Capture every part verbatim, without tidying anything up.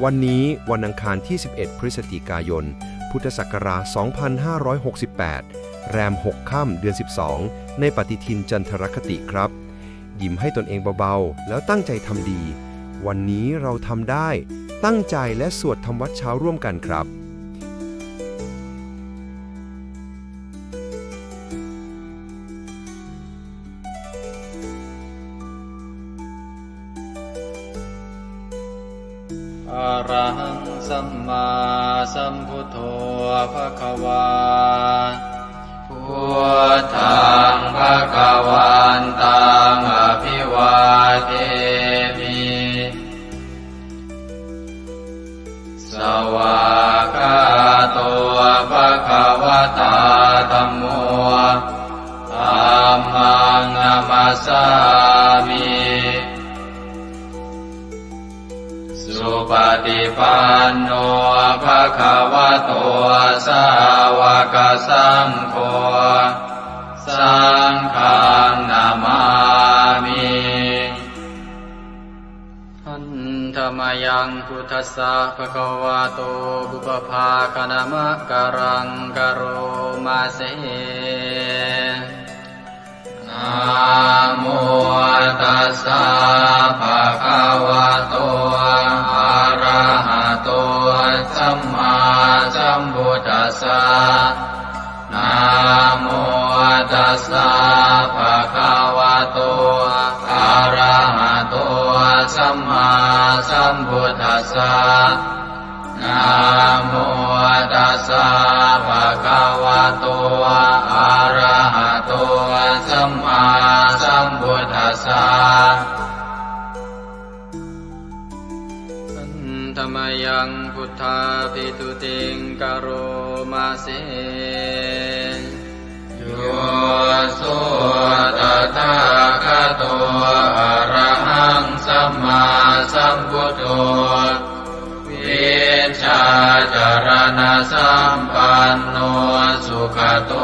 วันนี้วันอังคารที่ สิบเอ็ด พฤศจิกายน พุทธศักราช สองพันห้าร้อยหกสิบแปด แรม หก ค่ำ เดือน สิบสอง ในปฏิทินจันทรคติครับ ยิ้มให้ตนเองเบาๆ แล้วตั้งใจทำดี วันนี้เราทำได้ ตั้งใจและสวดทำวัตรเช้าร่วมกันครับ Arahaṃ sammāsambuddho bhagavā. Buddhaṃ bhagavantaṃ abhivādemi. Svākkhāto bhagavatā dhammo. Dhammaṃ namassāmi. Supaṭipanno bhagavato sāvakasaṅgho. Saṅghaṃ namāmi. Handa mayaṃ buddhassa bhagavato pubbabhāganamakāraṃ karoma se. Namo tassa bhagavato arahato sammāsambuddhassa. Namo tassa bhagavato arahato sammāsambuddhassa. Namo tassa bhagavato arahato sammāsambuddhassa. Handa mayaṃ buddhābhistutiṃ karoma se. Yo so tathāgato arahaṃ sammāsambuddho, vijjācaraṇasampanno sugato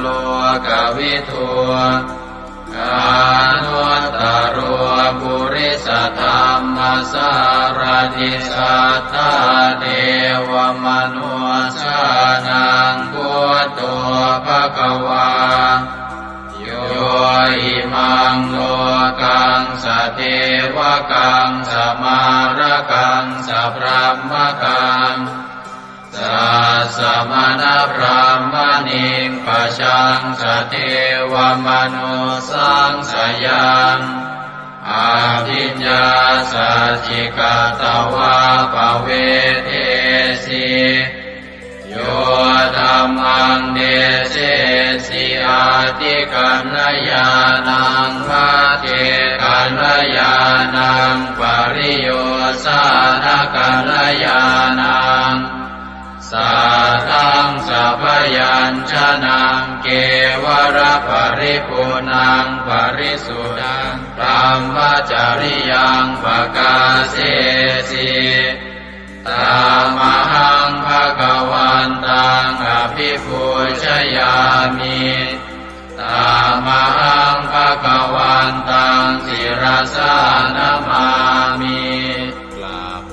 lokavidū, anuttaro purisadammasārathi satthā devamanussānaṃ buddho bhagavā. Yo imaṃ lokaṃ sadevakaṃ samārakaṃ sabrahmakaṃ sassamaṇabrāhmaṇiṃ pajaṃ sadevamanussāṃ sayaṃ abhiññāsacchikatvā pavedesi. Yo dhammaṃ desesi atthikaññāṇaṃ, pacchekakaññāṇaṃ, pariyosānakaññāṇaṃ, saddaṃ sabyañjanaṃ, kevalaparipuṇṇaṃ parisuddhaṃ brahmacariyaṃ pakāsesi. Tamahaṃ bhagavantaṃ abhipūjayāmi. Tamahaṃ bhagavantaṃ sirasā namāmi. กราบ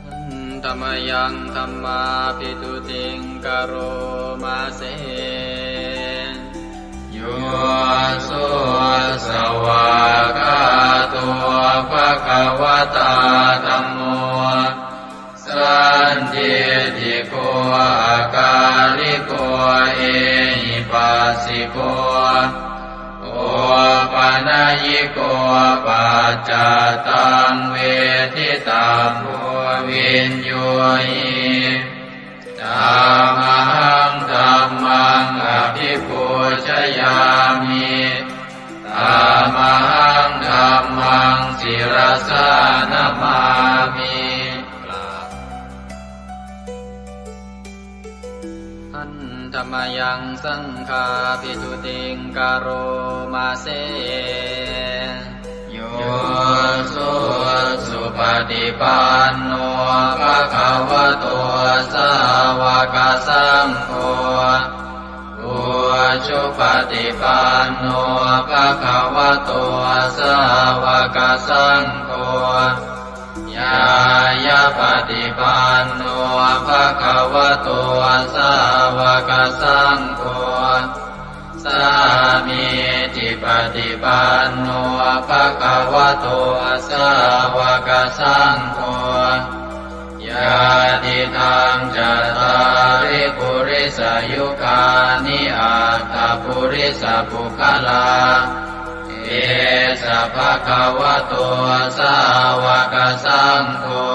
Handa mayaṃ dhammābhistutiṃ karoma se. Yo so svākkhāto bhagavatā dhammo, sandiṭṭhiko akāliko ehipassiko opanayiko paccattaṃ veditabbo viññūhi. Tamahaṃ dhammaṃ abhipūjayāmi. Tamahaṃ dhammaṃ sirasā namāmi. กราบ Handa mayaṃ saṅghābhistutiṃ karoma se. Yo so supaṭipanno bhagavato sāva sāvakasaṅgho, ujupaṭipanno bhagavato sāvakasaṅgho, ñāyapaṭipanno bhagavato sāvakasaṅgho, sāmīcipaṭipanno bhagavato sāvakasaṅgho, yadidaṃ cattāri purisayugāni aṭṭha purisapuggalā, esa bhagavato sāvakasaṅgho,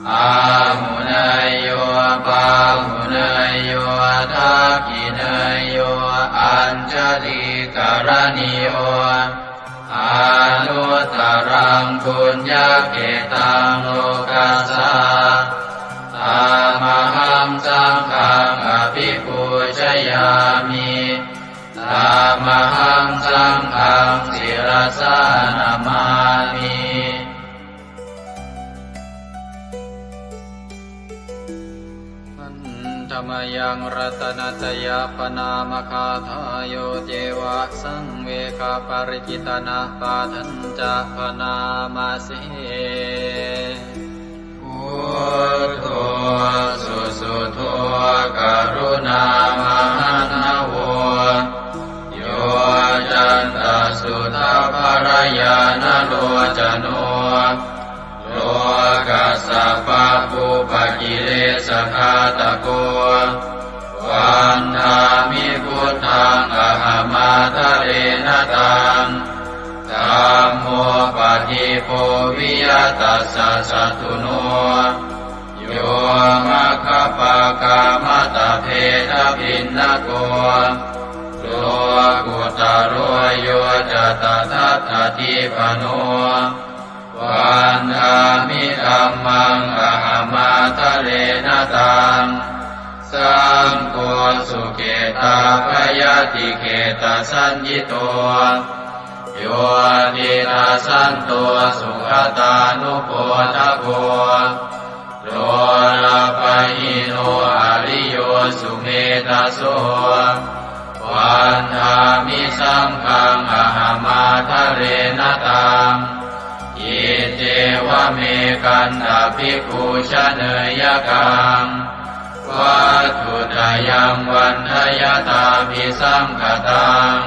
āhuneyyo pāhuneyyo dakkhiṇeyyo añjalikaraṇīyo, anuttaraṃ puññakkhettaṃ lokassā. Tamahaṃ saṅghaṃ abhipūjayāmi. Tamahaṃ saṅghaṃ sirasā namāmi. Handa mayaṃ ratanattayappaṇāmagāthā, yo ceva saṃvegaparikittanapāṭhañca bhaṇāma se. Buddho susuddho karuṇāmahaṇṇavo, yoccantasuddhabbarañāṇalocano, lokassa pabbupakilesagāthako, vandāmi buddhaṃ ahamādarena taṃ. Dhammo padīpo viya tassa satthuno, yo maggapākamattabhedabhinnako, lokuttaro yo ca tadattadīpano, vandāmi dhammaṃ ahamādarena taṃ. Saṅgho sukhitavayadikhettasaññito, yo tidasanto sugatānubodhako, lolapahīno ariyo sumedhaso, vandāmi saṅghaṃ ahamādarena taṃ. Iccevamekantabhikkhū janeyakaṃ, vatthuttayaṃ vandayattabhisaṅkhataṃ,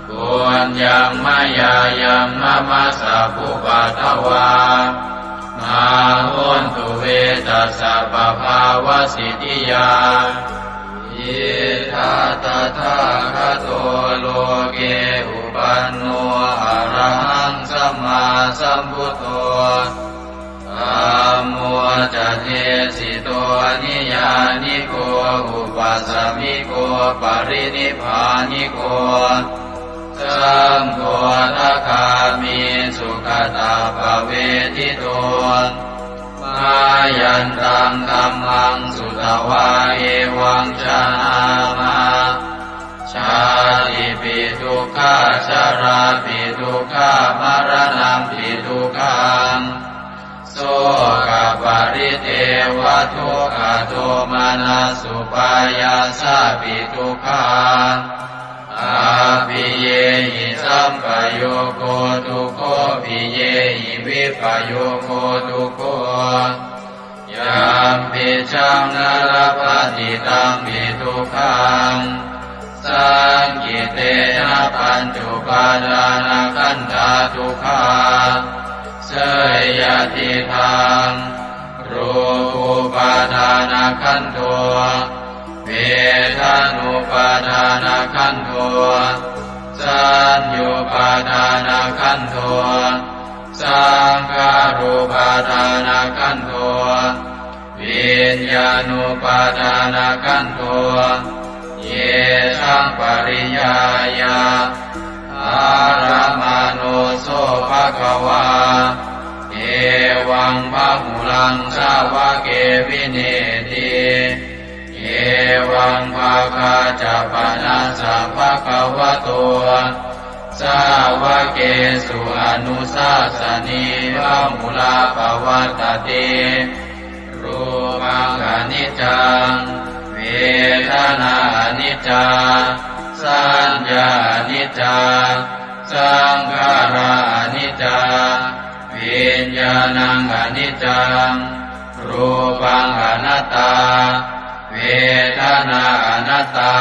puññaṃ mayā yaṃ mama sabbupaddavā, mā hontu ve tassa pabhāvasiddhiyā. Idha tathāgato loke upanno arahaṃ sammāsambuddho, dhammo ca desito niyyāniko upasamiko parinibbāniko, saṅgho sakāmi sugatappavedito. Mayantaṃ dhammaṃ sutvā evaṃ janāma, jātipi dukkhā jarāpi dukkhā maraṇampi dukkhaṃ, sokaparidevadukkhadomanassupāyāsāpi dukkhā, appiyehi sampayogo dukkho piyehi vippayogo dukkho, yampicchaṃ na labhati tampi dukkhaṃ, saṅkhittena pañcupādānakkhandhā dukkhā. Seyyathidaṃ, rūpupādānakkhandho, vedanupādānakkhandho, saññupādānakkhandho, saṅkhārupādānakkhandho, viññāṇupādānakkhandho, yesaṃ pariññāya ārāmaṇo so bhagavā, evaṃ bahulaṃ sāvake vineeti. Evaṃ bhāgā ca panassa bhagavato sāvakesu anussāsanī bahulā pavattati. Rūpaṃ khaṇi niccaṃ, vedanā aniccā, saññā aniccā, saṅkhārā aniccā, viññāṇaṃ aniccaṃ, rūpaṃ anattā, vedanā anattā,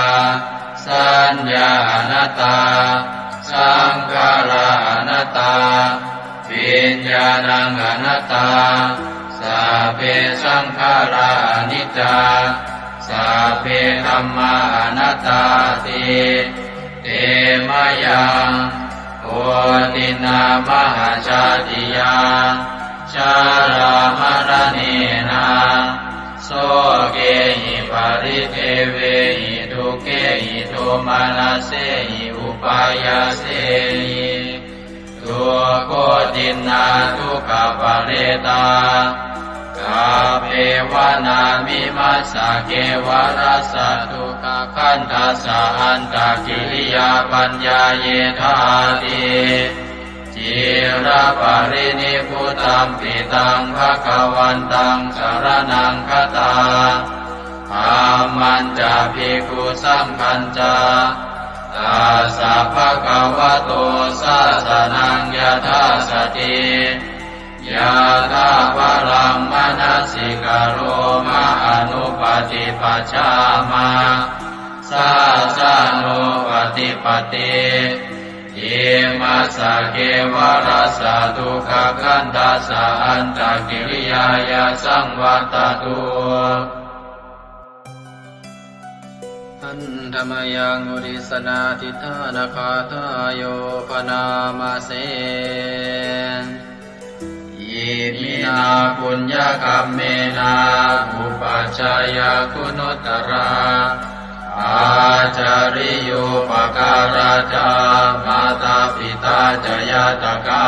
saññā anattā, saṅkhārā anattā, viññāṇaṃ anattā, sabbe saṅkhārā aniccā, sabbe dhammā anattāti. Te mayaṃ koṭinā mahajātiyā, jarāmaraṇena, sokehi paridevehi dukkhehi domanassehi upāyāsehi, dukkhoṭinā dukkhaparetā, kappevāna imassa kevalassa dukkhakandhassa antakiriyā paññāyedhāti. Ciraparinibbutampi taṃ bhagavantaṃ saraṇaṃ gatā, dhammañca bhikkhusaṅghañca, tassa bhagavato sāsanaṃ yathāsati, yathābalaṃ manasikaroma anupaṭipajjāma, sāsanūpaṭipatti. Imassa kevalassa dukkhakandhassa antakiriyāya saṃvattatu. Handa mayaṃ uddissanādhiṭṭhānagāthāyo bhaṇāma se. Iminā puññakammena upajjhāyā guṇuttarā, ācariyūpakārā ca mātā pitā ca ñātakā,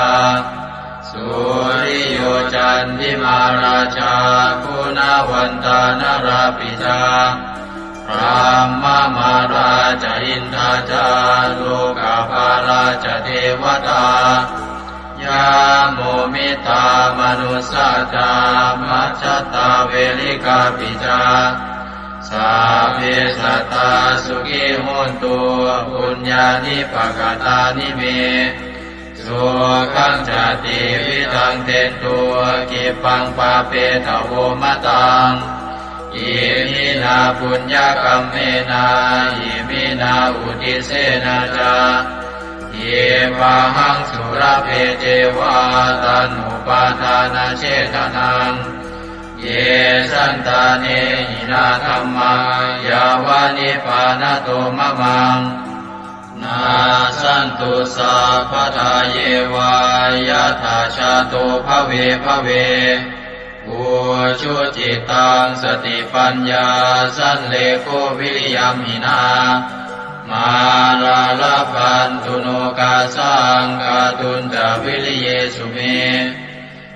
suriyo candimā rājā guṇavantā narāpi ca, brahmamārā ca indā ca lokapālā ca devatā, yamo mittā manussā ca majjhattā verikāpi ca, sabbe sattā sukhī hontu puññāni pakatāni me, sukhañca tividhaṃ dentu khippaṃ pāpetha vomataṃ. Iminā puññakammena iminā uddissena ca khippāhaṃ sulabhe ceva taṇhupādānachedanaṃ, ye santāne hinā dhammā yāva nibbānato mamaṃ, nassantu sabbadā yeva yattha jāto bhave bhave. Ujucittaṃ satipaññā sallekho viriyamhinā, mārā labhantu nokāsaṃ kātuñca viriyesu me.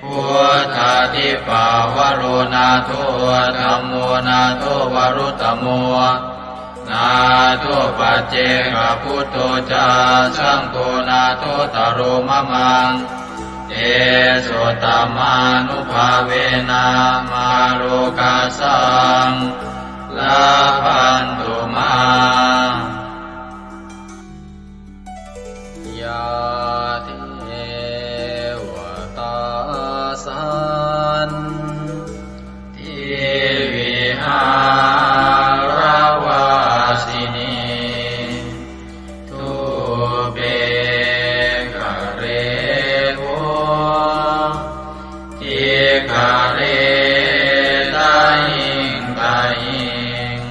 Buddhādhipavaro nātho, dhammo nātho varuttamo, nātho paccekabuddho ca, saṅgho nāthottaro mamaṃ. Tesottamānubhāvena mārokāsaṃ labhantu mā. Yā devatā santivihāravāsinī, thūpe ghare bodhighare tahiṃ tahiṃ,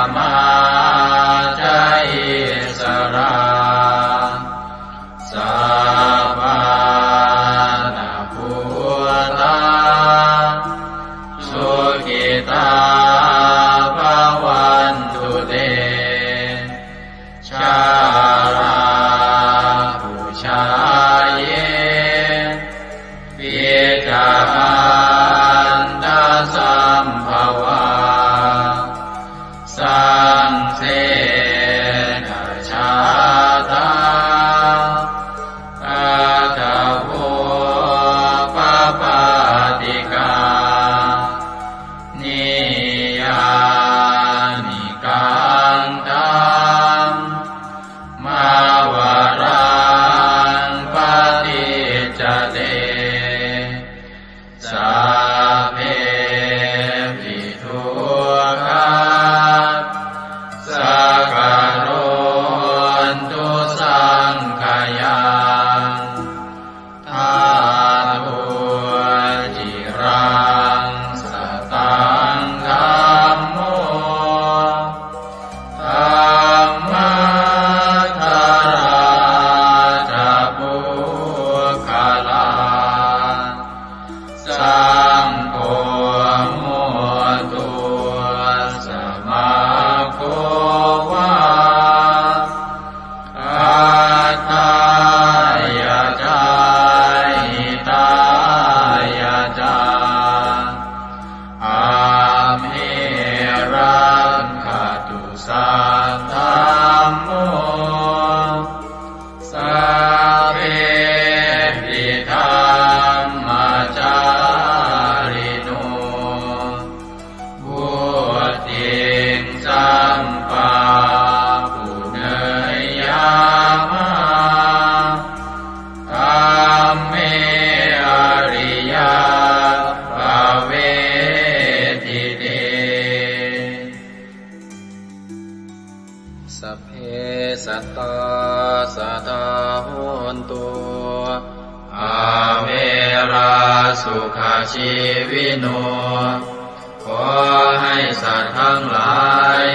Samā ca issarā sappāṇabhūtā sukhitā bhavantu te. Jalābujā yepi ca aṇḍasambhavā saṃsedajātā athavopapātikā niyyānikaṃ dhammavaraṃ paṭicca te sabbepi dukkhā saṅkarontu saṅkhayaṃ. Ṭhātu ciraṃ sataṃ dhammo dhammaddharā ca puggalā saṅgho hotu samaggo va atthāya ca hitāya ca. Amhe rakkhatu saddhammo sabbepi dhammacārino. Vuḍḍhiṃ sampāpuṇeyyāma dhamme ariyappavedite. Sabbe sattā sadā hontu averā sukhajīvino. ขอให้สัตว์ทั้งหลาย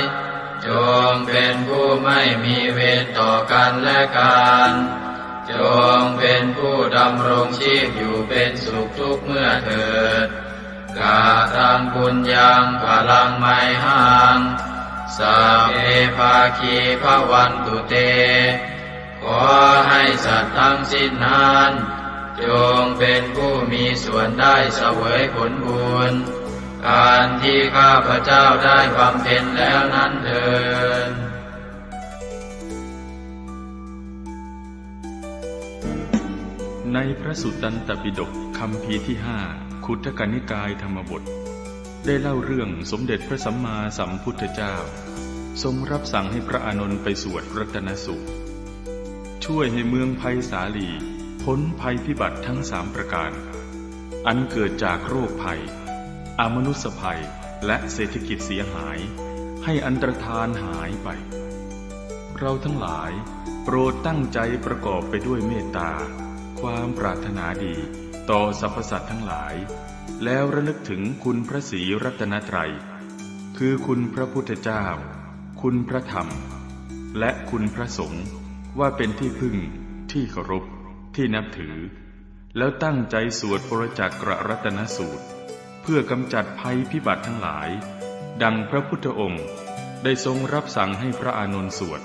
จงเป็นผู้ไม่มีเวรต่อกันและกัน จงเป็นผู้ดำรงชีพอยู่เป็นสุขทุกเมื่อเถิด Kataṃ puññaṃ phalaṃ mayhaṃ sabbe bhāgī bhavantu te. ขอให้สัตว์ทั้งสิ้นนั้น จงเป็นผู้มีส่วนได้เสวยผลบุญ อันที่ข้าพเจ้าได้บำเพ็ญแล้วนั้นเทอญ ในพระสุตตันตปิฎกคัมภีร์ที่ห้า คุตทกนิกายธรรมบท ได้เล่าเรื่องสมเด็จพระสัมมาสัมพุทธเจ้า ทรงรับสั่งให้พระอานนท์ไปสวดรัตนสูตร ช่วยให้เมืองไพศาลีพ้นภัยพิบัติทั้งสามประการ อันเกิดจากโรคภัย อมนุสสภัย และเศรษฐกิจเสียหาย ให้อันตรธานหายไป เราทั้งหลายโปรดตั้งใจประกอบไปด้วยเมตตา ความปรารถนาดีต่อสรรพสัตว์ทั้งหลาย แล้วระลึกถึงคุณพระศรีรัตนตรัย คือคุณพระพุทธเจ้า คุณพระธรรม และคุณพระสงฆ์ ว่าเป็นที่พึ่ง ที่เคารพ ที่นับถือ แล้วตั้งใจสวดปรจักกรัตนสูตร เพื่อกำจัดภัยพิบัติทั้งหลาย ดังพระพุทธองค์ได้ทรงรับสั่งให้พระอานนท์สวด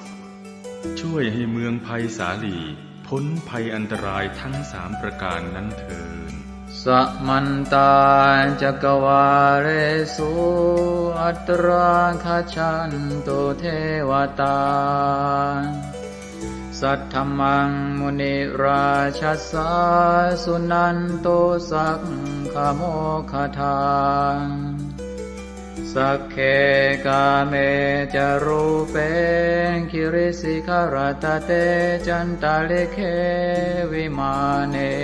ช่วยให้เมืองไพศาลีพ้นภัยอันตรายทั้งสามประการนั้นเทอญ Samantā cakkavāḷesu atrāgacchantu devatā. Saddhammaṃ munirājassa suṇantu saggamokkhadaṃ. Sagge kāme ca rūpe girisikharataṭe cantalikkhe vimāne.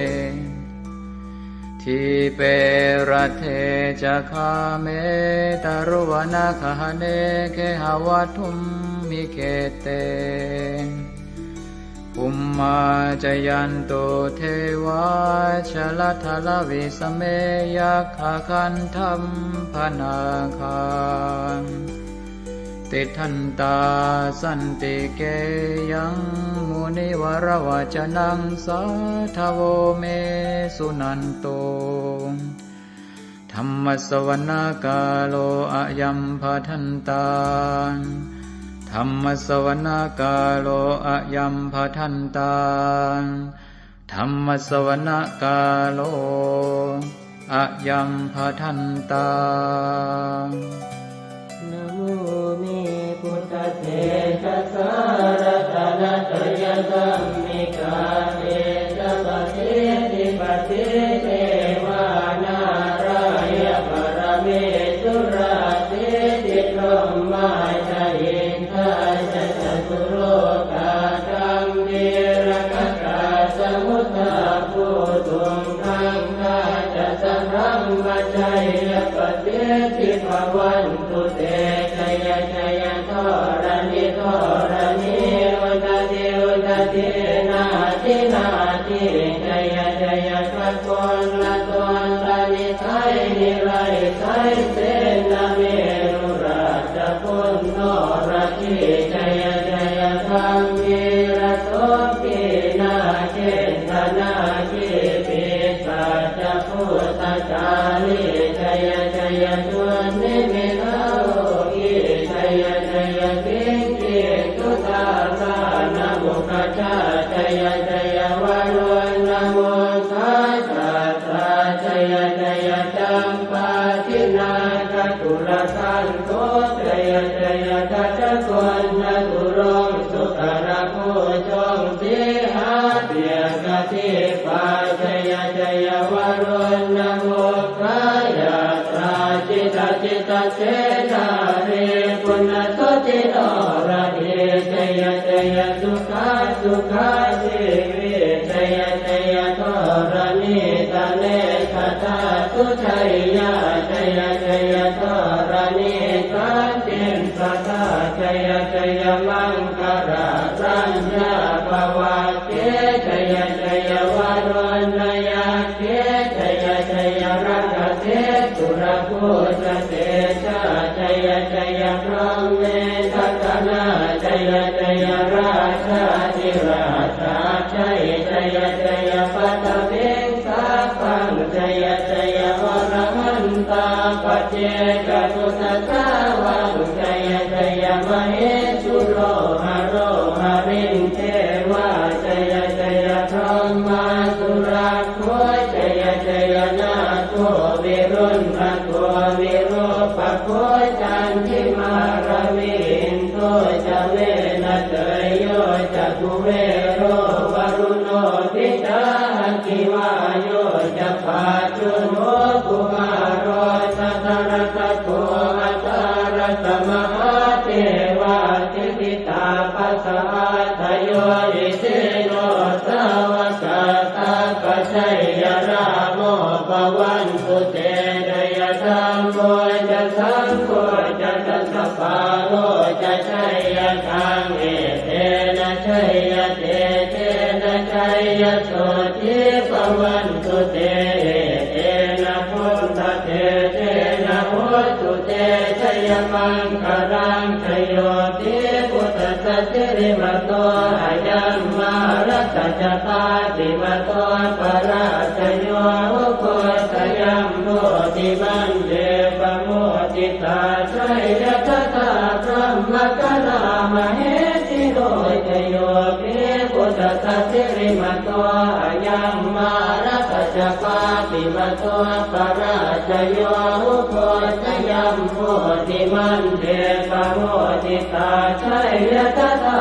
Dīpe raṭṭhe ca gāme taruvanagahane gehavatthumhi khette. Bhummā cāyantu devā jalathalavisame yakkhagandhabbanāgā. tiṭṭhantā santike yaṃ munivaravacanaṃ sādhavo me suṇantu. Dhammassavanakālo ayambhadantā. Dhammassavanakālo ayambhadantā. Dhammassavanakālo ayambhadantā. Namo me buddhatejasā ratanattayadhammikā tejapasiddhi pasīdevā nārāya paramesurā siddhibrahmā ca indā ca catulokā gambhīrakkhakā samuddā bhūtuṃ gaṅgā ca sabrahmajayya pasiddhi bhavantu te. Jaya jaya dharaṇi dharaṇī udadhi udadhī nadi nadī jaya jaya gaganalatantanisaya nirayasaya senameru rājabala noradī jaya jaya gambhīra sombhī nāgendanāgī pisāca bhūtakālī jaya jaya dunnimittarogī jaya jaya siṅgī sudādānamukhajā jaya jaya varuṇamukhasātrā jaya jaya campādināgakulagantho jaya jaya gajagonnaturaṅga sukarabhujaṅga sīhabyagghadīpā jaya jaya varuṇamukhayātrā jita jita senārī puna suddhi noradī jaya jaya sukhā sukhā jīvī jaya jaya dharaṇītale sadā sujayyā jaya jaya dharaṇī santin sadā jaya jaya maṅkarāraññā bhavagge jaya jaya varuṇayakkhe jaya jaya rakkhase surabhujatejā jaya jaya brahmendagaṇā jaya jaya rājādhirājasājjai jaya jaya paṭhaviṃ sabbaṃ jaya jaya arahantā paccekabuddhasāvaṃ jaya jaya mahesuro haro harindevā jaya jaya brahmā surakkho jaya jaya nāgo viruḷhako virūpakkho candimā ravi indo ca venateyyo ca kuvero varuṇopi ca aggi vāyo ca pājuṇho kumāro dhataraṭṭhako aṭṭhārasa mahādevā siddhitāpasa-ādayo isino sāvakā sabbā jaya rāmo bhavantu te jaya dhammo ca saṅgho ca dasapālo ca jayakaṃ etena jayatejena jayasotthī bhavantu te etena buddhatejena hotu te jayamaṅgalaṃ jayo pi buddhassa sirīmato ayaṃ mārassa ca pāpimato parājayo ugghosayuṃ bodhimaṇḍe pamoditā jaya tadā brahmagaṇā mahesino jayo pi buddhassa sirīmato ayaṃ mārassa ca pāpimato parājayo ugghosayuṃ bodhimaṇḍe pamoditā jaya tadā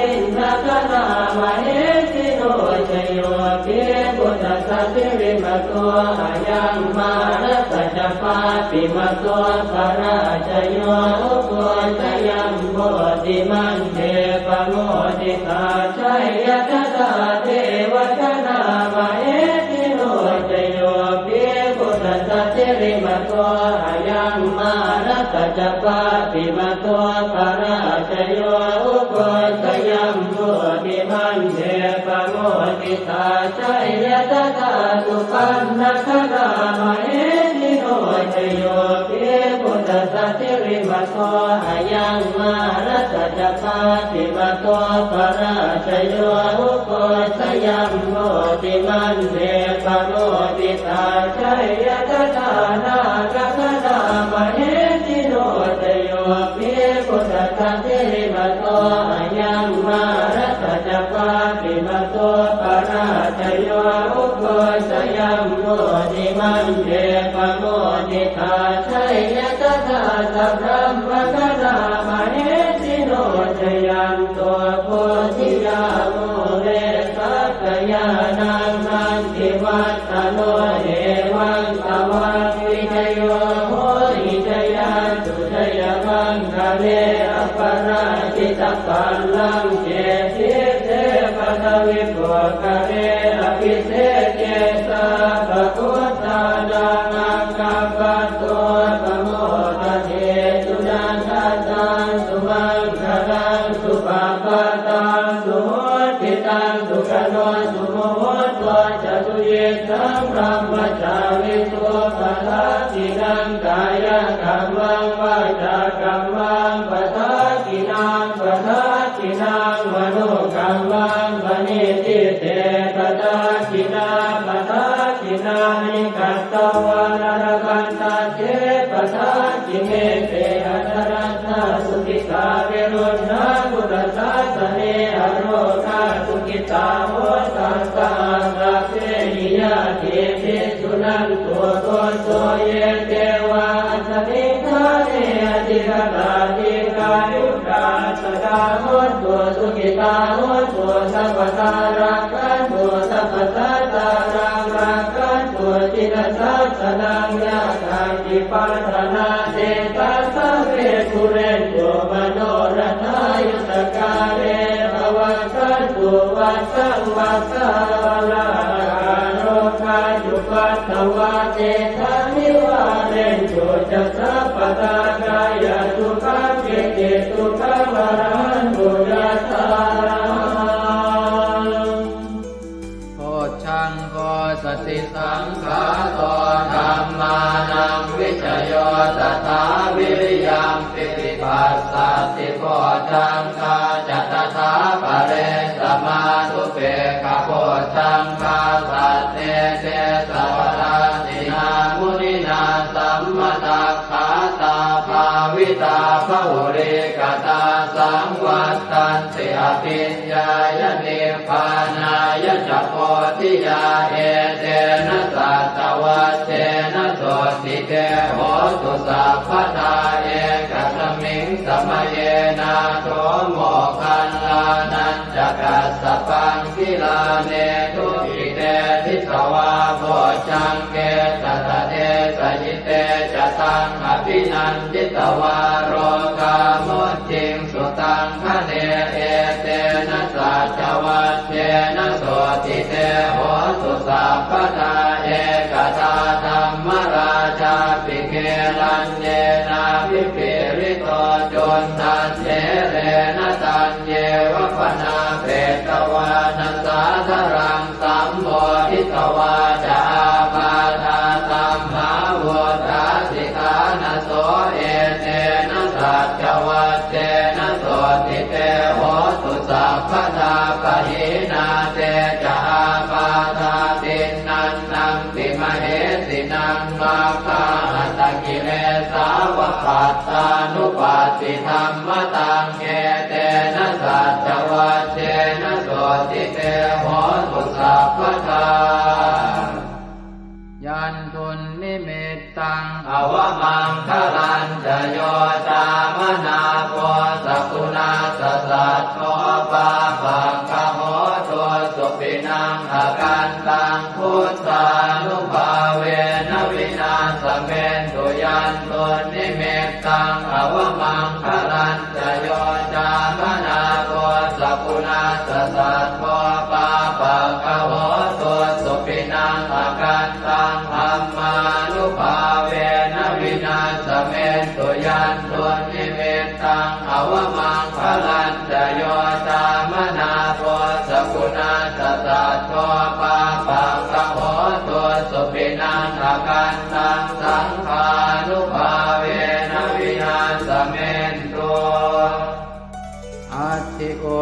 indagaṇā mahesino jayo pi buddhassa sirīmato ayaṃ mārassa ca pāpimato parājayo ugghosayuṃ bodhimaṇḍe pamoditā jaya tadā devagaṇā mahesino jayo pi buddhassa sirīmato ayaṃ mārassa ca pāpimato parājayo ugghosayuṃ bodhimaṇḍe pamoditā jaya tadā supaṇṇagaṇā mahesino jayo pi buddhassa sirīmato ayaṃ Mārassa ca pāpimato parājayo, ugghosayuṃ bodhimaṇḍe pamoditā, jaya tadā nāgagaṇā mahesino. Jayo hi buddhassa sirīmato ayaṃ, mārassa ca pāpimato parājayo, ugghosayuṃ bodhimaṇḍe pamoditā, jaya tadā sabrahmagaṇā mahesino. Jayanto bodhiyā mūle sakyānaṃ nandivaḍḍhano, evaṃ tvaṃ vijayo hohi jayassu jayamaṅgale, aparājitapallaṅke sīse paṭhavipokkhare, abhiseke sabbabuddhānaṃ aggappatto pamodati. Sunakkhattaṃ sumaṅgalaṃ supabhātaṃ suhuṭṭhitaṃ, sukhaṇo sumuhutto ca suyiṭṭhaṃ brahmacārisu, padakkhiṇaṃ kāyakammaṃ vācākammaṃ padakkhiṇaṃ, padakkhiṇaṃ manokammaṃ paṇidhī te padakkhiṇā, padakkhiṇāni katvāna labhantatthe padakkhiṇe. Te atthaladdhā sukhitā viruḷhā buddhasāsane, arogā sukhitā hotha saha sabbehi ñātibhi. Suṇantu bhonto ye devā asmiṃ ṭhāne adhigatā, dīghāyukā sadā hontu, sukhitā hontu sabbadā, rakkhantu sabbasattānaṃ, rakkhantu jinasāsanaṃ. Yā kāci patthanā tesaṃ sabbe pūrentu manorathā, yuttakāle pavassantu vassaṃ vassā, ālāhakā rogā cupaddavā tesaṃ nivārentu ca sabbadā, kāyasukhaṃ cittisukhaṃ arahantu yathārahaṃ. Bojjhaṅgo satisaṅkhāto dhammānaṃ vicayo tathā, viriyampīti passaddhi bojjhaṅgā ca tathāpare, samādhupekkhabojjhaṅgā sattete sabbadassinā, muninā sammadakkhātā bhāvitā bahulīkatā, saṃvattanti abhiññāya nibbānāya ca bodhiyā. Etena saccavajjena sotthi te hotu sabbadā, ekasmiṃ samaye nātho moggallānañca kassapaṃ, gilāne dukkhite disvā bojjhaṅge satta desayi. Te ca taṃ abhinanditvā rogā mucciṃsu taṅkhaṇe. Etena saccavajjena sotthi te hotu sabbadā, ekadā dhammarājāpi gelaññenābhipīḷito, cundattherena taññeva bhaṇāpetvāna sādaraṃ, sammoditvā ca ābādhā tamhā vuṭṭhāsi ṭhānaso. Etena saccavajjena sotthi te hotu sabbadā, pahīnā te ca ābādhā tiṇṇannampi mahesinaṃ, maggāhatakilesāva pattānuppattidhammataṃ. Etena saccavajjena sotthi te hotu sabbadā. Yandunnimittaṃ avamaṅgalañca yo cāmanāpo sakuṇassa saddo, pāpaggaho dussupinaṃ akantaṃ, buddhānubhāvena vināsamentu. Yandunnimittaṃ avamaṅgalañca yo cāmanāpo sakuṇassa saddo, pāpaggaho dussupinaṃ akantaṃ, dhammānubhāvena vināsamentu. Yandunnimittaṃ avamaṅgalañca yo cāmanāpo sakuṇassa saddo, pāpaggaho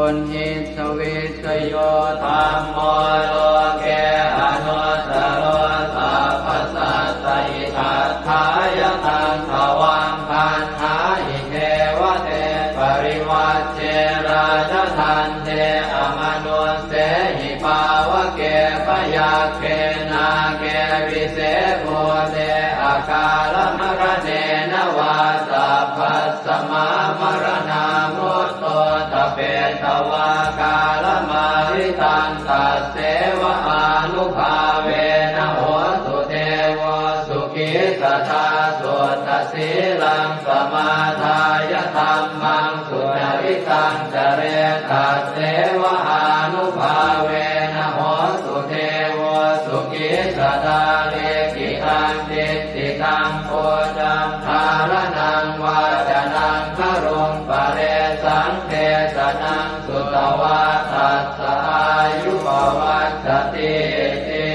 Uṇhissavijayo dhammo loke anuttaro sabbasattahitatthāya taṃ tvaṃ gaṇhāhi devate parivajje rājadaṇḍe amanussehi pāvake byagghe nāge vise bhūte akālamaraṇena vā sabbasmā maraṇā mutto ṭhapetvā kālamāritaṃ tasseva ānubhāvena hotu devo sukhī sadā. Suddhasīlaṃ samādāya dhammaṃ sucaritaṃ care tasseva ānubhāvena hotu devo sukhī sadā. Likkhitaṃ cintitaṃ pūjaṃ dhāraṇaṃ vācanaṃ garuṃ paresaṃ desanaṃ sutvā tassa āyu pavaḍḍhatīti.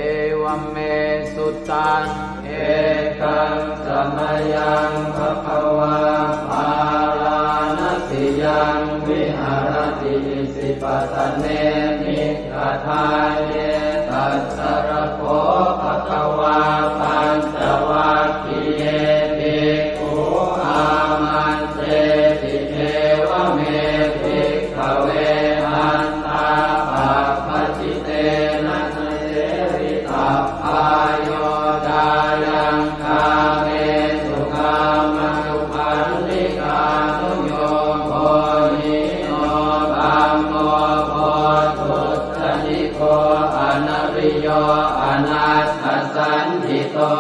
Evaṃ me sutaṃ. Ekaṃ samayaṃ bhagavā bārāṇasiyaṃ viharati isipatane migadāye. Tatra kho bhagavā pañcavaggiye bhikkhū āmantesi evaṃ me bhikkhave antā pabbajitena na sevitabbā yo cāyaṃ kāmesu kāmasukhallikānuyogo hīno gammo pothujjaniko anariyo anatthasañhito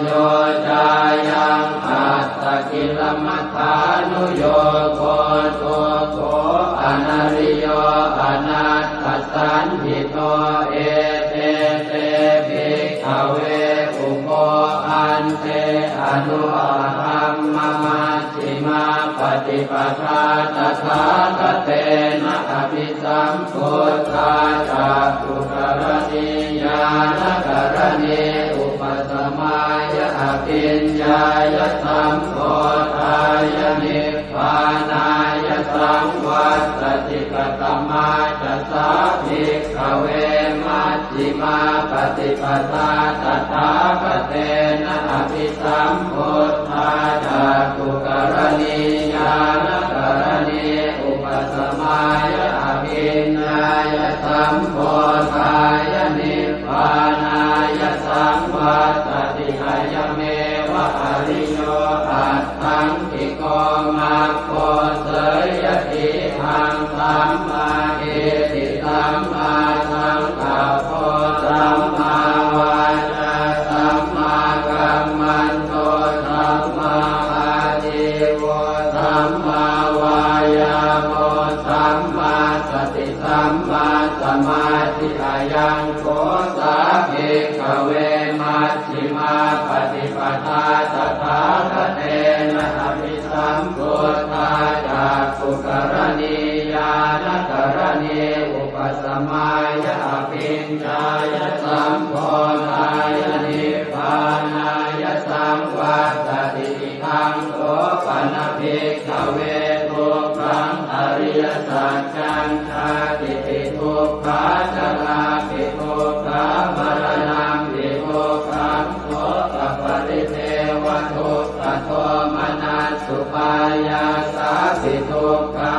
yo cāyaṃ attakilamathānuyogo dukkho anariyo anatthasañhito ete te bhikkhave ubho ante anupagamma majjhimā paṭipadā tathāgatena abhisambuddhā cakkhukaraṇī ñāṇakaraṇī upasamāya abhiññāya sambodhāya nibbānāya saṃvattati. Katamā ca sā bhikkhave maj jhimā paṭipadā tathāgatena abhisambuddhā cakkhukaraṇī ñāṇakaraṇī upasamāya abhiññāya sambodhāya nibbānāya saṃvattati. Ayameva ariyo aṭṭhaṅgiko maggo seyyathidaṃ sammādiṭṭhi sammāsaṅkappo sammāvācā sammākammanto sammāājīvo sammāvāyāmo sammāsati sammāsamādhi. Ayaṃ kho sā bhikkhave maj jhimā paṭipadā tathāgatena abhisambuddhā cakkhukaraṇī ñāṇakaraṇī upasamāya abhiññāya sambodhāya nibbānāya saṃvattati. Idaṃ kho pana bhikkhave dukkhaṃ ariyasaccaṃ jātipi dukkhā jarāpi dukkhā maraṇampi dukkhaṃ sokaparidevadukkhadomanassupāyāsāpi dukkhā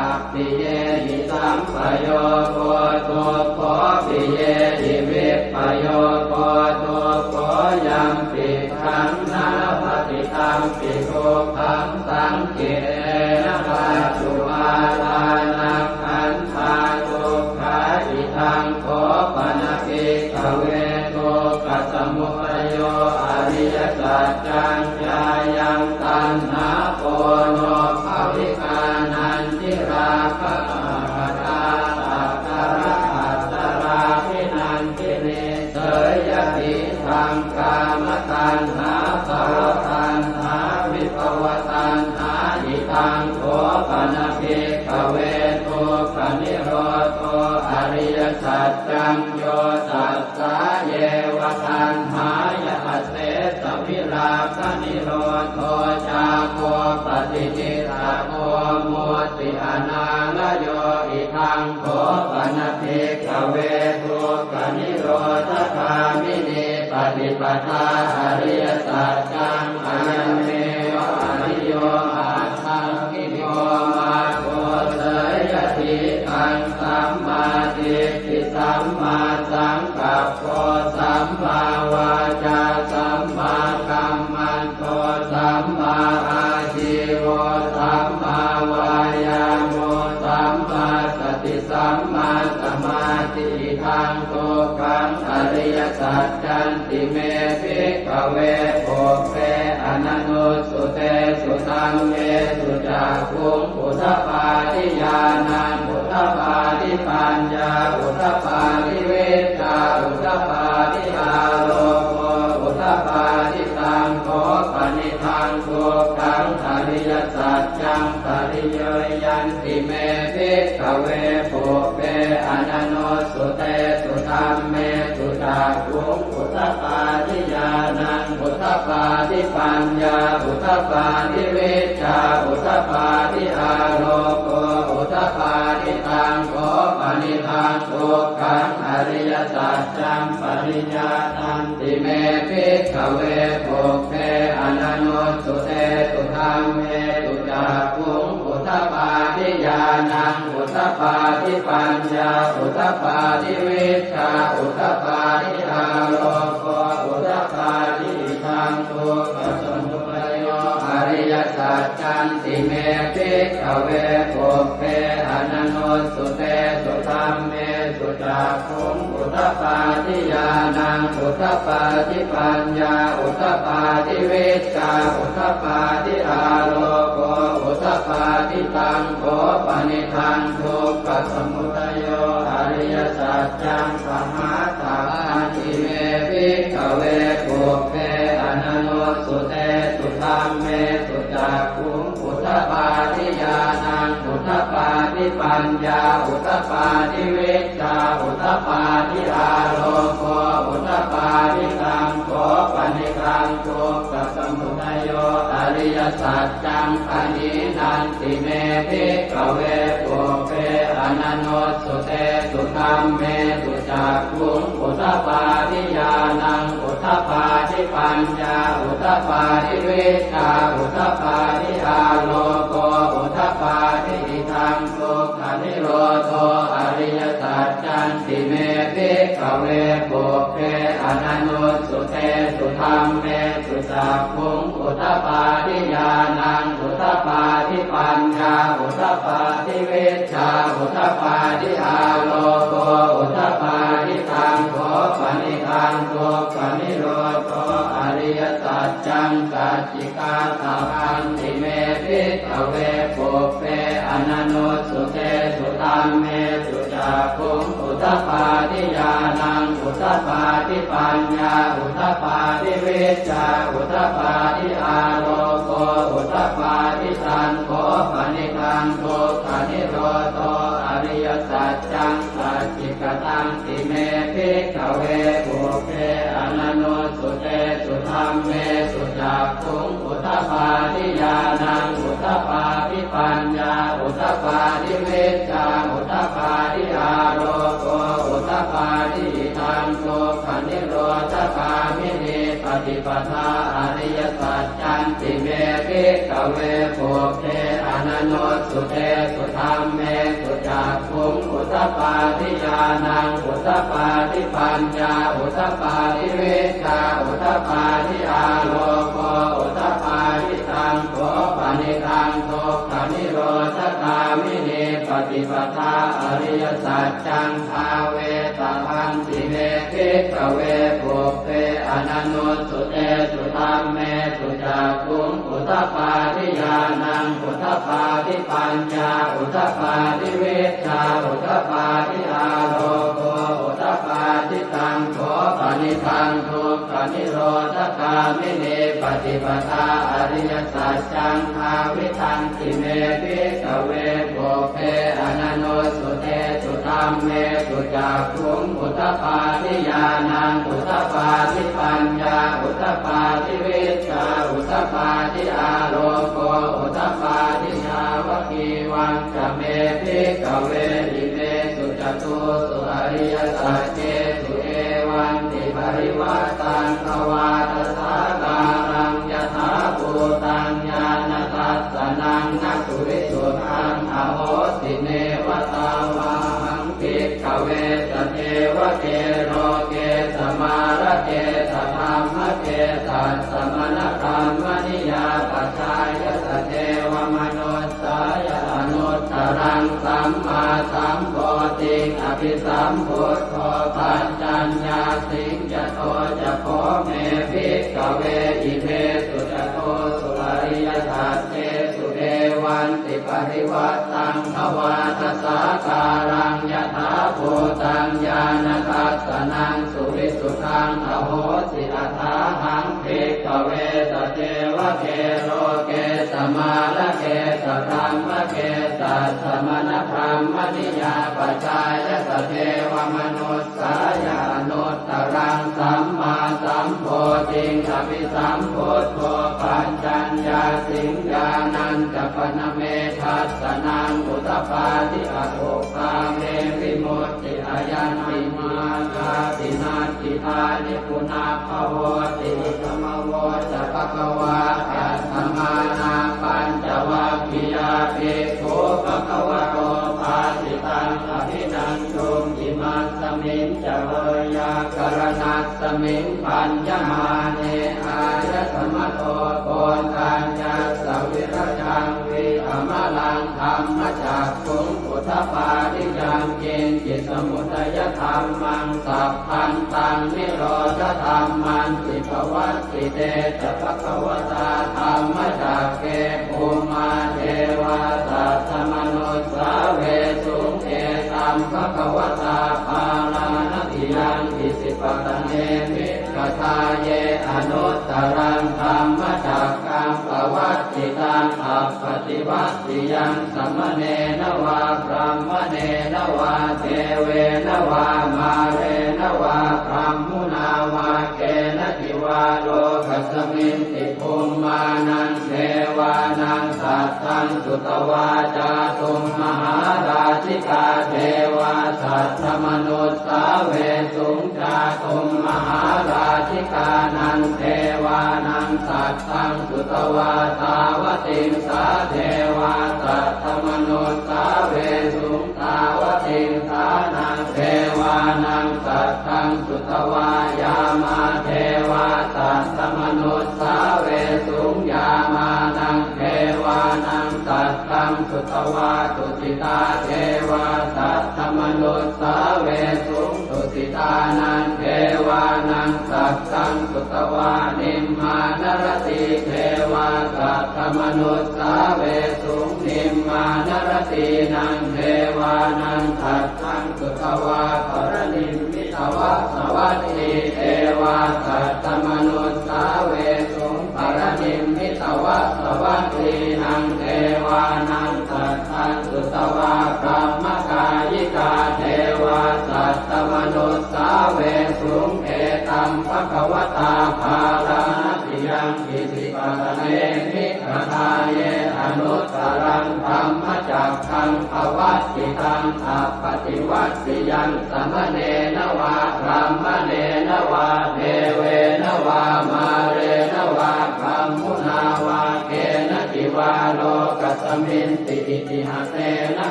appiyehi sampayogo dukkho piyehi vippayogo dukkho yampidaṃ na labhati tampi dukkhaṃ saṅkhittena pañcupādānakkhandhā dukkhā. Idaṃ kho pana bhikkhave dukkhasamudayo ariyasaccaṃ yāyaṃ taṇhā ponobbhavikā nandirāgasahagatā tatra atatāladdhanandinī seyyathidaṃ kāmataṇhā bhavataṇhā vibhavataṇhā. Idaṃ kho pana bhikkhave dukkhanirodho ariyasaccaṃ yo tassāyeva taṇhāya asesavirāganirodho cāgo paṭinissaggo mutti anālayo. Idaṃ kho pana bhikkhave dukkhanirodhagāminī paṭipadā ariyasaccaṃ, ayameva ariyo aṭṭhaṅgiko maggo, seyyathīdaṃ: sammādiṭṭhi sammāsaṅkappo sammāvācā sammākammanto sammāājīvo sammāvāyāmo sammāsati sammāsamādhi. Idaṃ dukkhaṃ ariyasaccanti me bhikkhave pubbe ananussutesu dhammesu cakkhuṃ udapādi ñāṇaṃ udapādi paññā udapādi vijjā udapādi āloko udapādi. Taṃ kho panidaṃ dukkhaṃ ariyasaccaṃ pariññeyyanti me bhikkhave pubbe ananussutesu dhammesu cakkhuṃ udapādi ñāṇaṃ udapādi paññā udapādi vijjā udapādi āloko udapādi. Taṃ kho panidaṃ dukkhaṃ ariyasaccaṃ pariññātanti me bhikkhave pubbe ananussutesu dhammesu cakkhuṃ udapādi ñāṇaṃ udapādi paññā udapādi vijjā udapādi āloko udapādi. Idaṃ dukkhasamudayo ariyasaccanti me bhikkhave pubbe ananussutesu dhammesu cakkhuṃ udapādi ñāṇaṃ udapādi paññā udapādi vijjā udapādi āloko udapādi. Taṃ kho panidaṃ dukkhasamudayo ariyasaccaṃ pahātabbanti me bhikkhave pubbe ananussutesu dhammesu cakkhuṃ udapādi ñāṇaṃ udapādi paññā udapādi vijjā udapādi āloko udapādi. Taṃ kho panidaṃ dukkhasamudayo ariyasaccaṃ pahīnanti me bhikkhave pubbe ananussutesu dhammesu cakkhuṃ udapādi ñāṇaṃ udapādi paññā udapādi vijjā udapādi āloko udapādi. Idaṃ dukkhanirodho ariyasaccanti me bhikkhave pubbe ananussutesu dhammesu cakkhuṃ udapādi ñāṇaṃ udapādi paññā udapādi vijjā udapādi āloko udapādi. Taṃ kho panidaṃ dukkhanirodho ariyasaccaṃ sacchikātabbanti me bhikkhave pubbe ananussutesu dhammesu cakkhuṃ udapādi ñāṇaṃ udapādi paññā udapādi vijjā udapādi āloko udapādi. Taṃ kho panidaṃ dukkhanirodho ariyasaccaṃ sacchikatanti me bhikkhave pubbe ananussutesu dhammesu cakkhuṃ udapādi ñāṇaṃ udapādi paññā udapādi vijjā udapādi āloko udapādi. Idaṃ dukkhanirodhagāminī paṭipadā ariyasaccanti me bhikkhave pubbe ananussutesu dhammesu cakkhuṃ udapādi ñāṇaṃ udapādi paññā udapādi vijjā udapādi āloko udapādi. Taṃ kho panidaṃ dukkhanirodhagāminī paṭipadā ariyasaccaṃ bhāvetabbanti me bhikkhave pubbe ananussutesu dhammesu cakkhuṃ udapādi ñāṇaṃ udapādi paññā udapādi vijjā udapādi āloko udapādi. Taṃ kho panidaṃ dukkhanirodhagāminī paṭipadā ariyasaccaṃ bhāvitanti me bhikkhave pubbe ananussutesu dhammesu cakkhuṃ udapādi ñāṇaṃ udapādi paññā udapādi vijjā udapādi āloko udapādi. Yāvakīva ca me bhikkhave imesu catūsu ariyasaccesu evantiparivaṭṭaṃ dvādasākāraṃ yathābhūtaṃ ñāṇadassanaṃ na suvisuddhaṃ ahosi. Neva tāvāhaṃ bhikkhave sadevake loke samārake sadhammake sassamaṇabrāhmaṇiyā pajāya sadevamanu ssāya anuttaraṃ sammāsambodhiṃ abhisambuddho paccaññāsiṃ. Yato ca kho me bhikkhave imesu catūsu ariyasaccesu evantiparivaṭṭaṃ dvādasākāraṃ yathābhūtaṃ ñāṇadassanaṃ suvisuddhaṃ ahosi. Athāhaṃ bhikkhave sadevake loke samārake sadhammake sassamaṇabrāhmaṇiyā pajāya sadevamanussāya anuttaraṃ sammāsambodhiṃ abhisambuddho paccaññāsiṃ. Ñāṇañca pana me dassanaṃ udapādi, akuppā me vimutti, ayaṃ nibbānāti, natthidāni punabbhavoti. Idamavoca bhagavā. Attamanā pañcavaggiyā bhikkhū bhagavato bhāsitaṃ abhinanduṃ. Imasmiñca veyyākaraṇasmiṃ bhaññamāne āyasmato Koṇḍaññassa virajaṃ vītamalaṃ dhammacakkhuṃ udapādi: yaṅkiñci samudayadhammaṃ sabbantaṃ nirodhadhammanti. Pavattite ca bhagavatā dhammacakke bhummā devā saddamanussāvesuṃ: etaṃ bhagavatā Bārāṇasiyaṃ Isipatane Migadāye anuttaraṃ dhammacakkaṃ pavattitaṃ appaṭivattiyaṃ samaṇena vā brāhmaṇena vā devena vā mārena vā brahmunā vā kenaci vā lokasminti. Bhummānaṃ devānaṃ saddaṃ sutvā cātummahārājikā devā saddamanussāvesuṃ. Cātummahārājikānaṃ devānaṃ saddaṃ sutvā tāvatiṃsā devā saddamanussāvesuṃ. Tāvatiṃsānaṃ devānaṃ saddaṃ sutvā yāmā devā saddamanussāvesuṃ. Yāmānaṃ devānaṃ saddaṃ sutvā tusitā devā saddamanussāvesuṃ. Tusitānaṃ devānaṃ saddaṃ sutvā nimmānaratī devā saddamanussāvesuṃ. Nimmānaratīnaṃ devānaṃ saddaṃ sutvā paranimmitavasavattī devā saddamanussāvesuṃ. Paranimmitavasavattīnaṃ devānaṃ saddaṃ sutvā brahmakāyikā devā saddamanussāvesuṃ. Etaṃ bhagavatā Bārāṇasiyaṃ Isipatane Migadāye anuttaraṃ dhammacakkaṃ pavattitaṃ appaṭivattiyaṃ samaṇena vā brāhmaṇena vā devena vā mārena vā brahmunā vā kenaci vā lokasminti. Itiha tena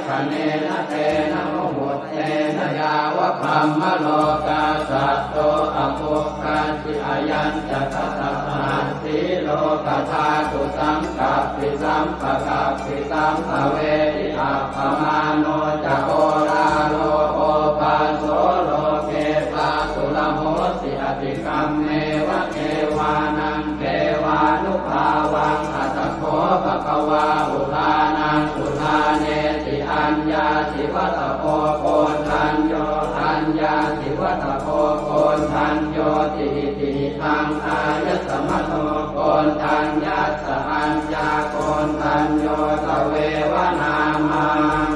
khaṇena tena muhuttena yāva brahmalokā saddo abbhuggacchi. Ayañca dasasahassī lokadhātu saṅkappi sampakappi sampavedhi. Appamāṇo ca oḷāro obhāso loke pāturahosi: atikkammeva devānaṃ devānubhāvaṃ. Atha kho bhagavā udānaṃ udānesi: aññāsi vata bho koṇḍañño, aññāsi vata bho koṇḍaññoti. Itihidaṃ āyasmato Koṇḍaññassa aññākoṇḍañño tveva nāmaṃ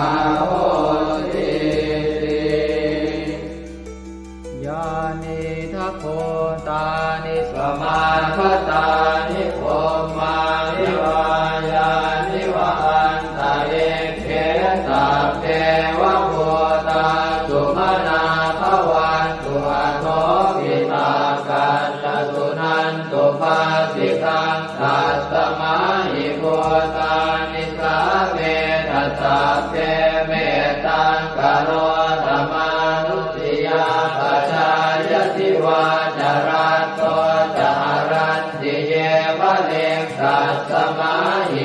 ahosīti. Yānīdha bhūtāni samāgatāni bhummāni vā yāni va anta Nisāmetha sabbe mettaṃ karotha mānusiyā pajāya divā ca ratto ca haranti yeva likkhasmā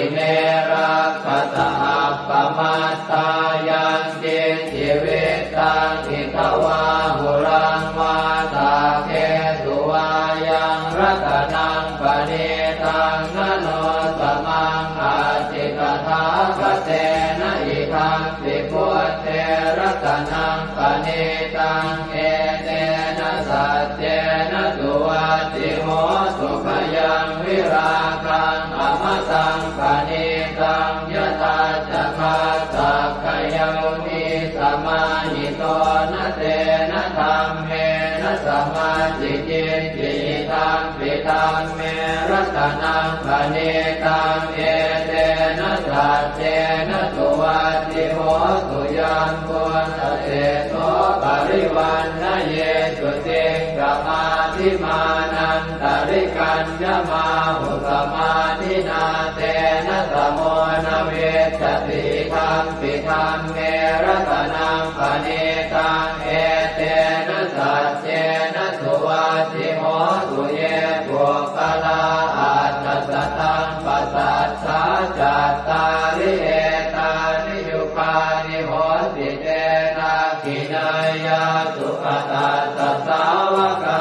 ime rakkhasa appamattā. Yaṅkiñci vittaṃ idha vā huraṃ vā saggesu vā yaṃ ratanaṃ paṇītaṃ na no samaṃ atthi tathāgatena idampi buddhe ratanaṃ paṇītaṃ etena saccena suvatthi hotu. Khayaṃ virāgaṃ amataṃ paṇītaṃ yadajjhagā sakyamunī samāhito na tena dhammena samatthi kiñci idampi dhamme ratanaṃ paṇītaṃ etena saccena suvatthi hotu. Yambuddhaseṭṭho parivaṇṇayī suciṃ samādhimānantarikaññamāhu samādhinā tena samo na vijjati idampi dhamme ratanaṃ paṇītaṃ etena saccena suvatthi hotu. Ye puggalā aṭṭha sataṃ pasaṭṭhā cattāri etāni yugāni honti te dakkhiṇeyyā sugatassa sāvakā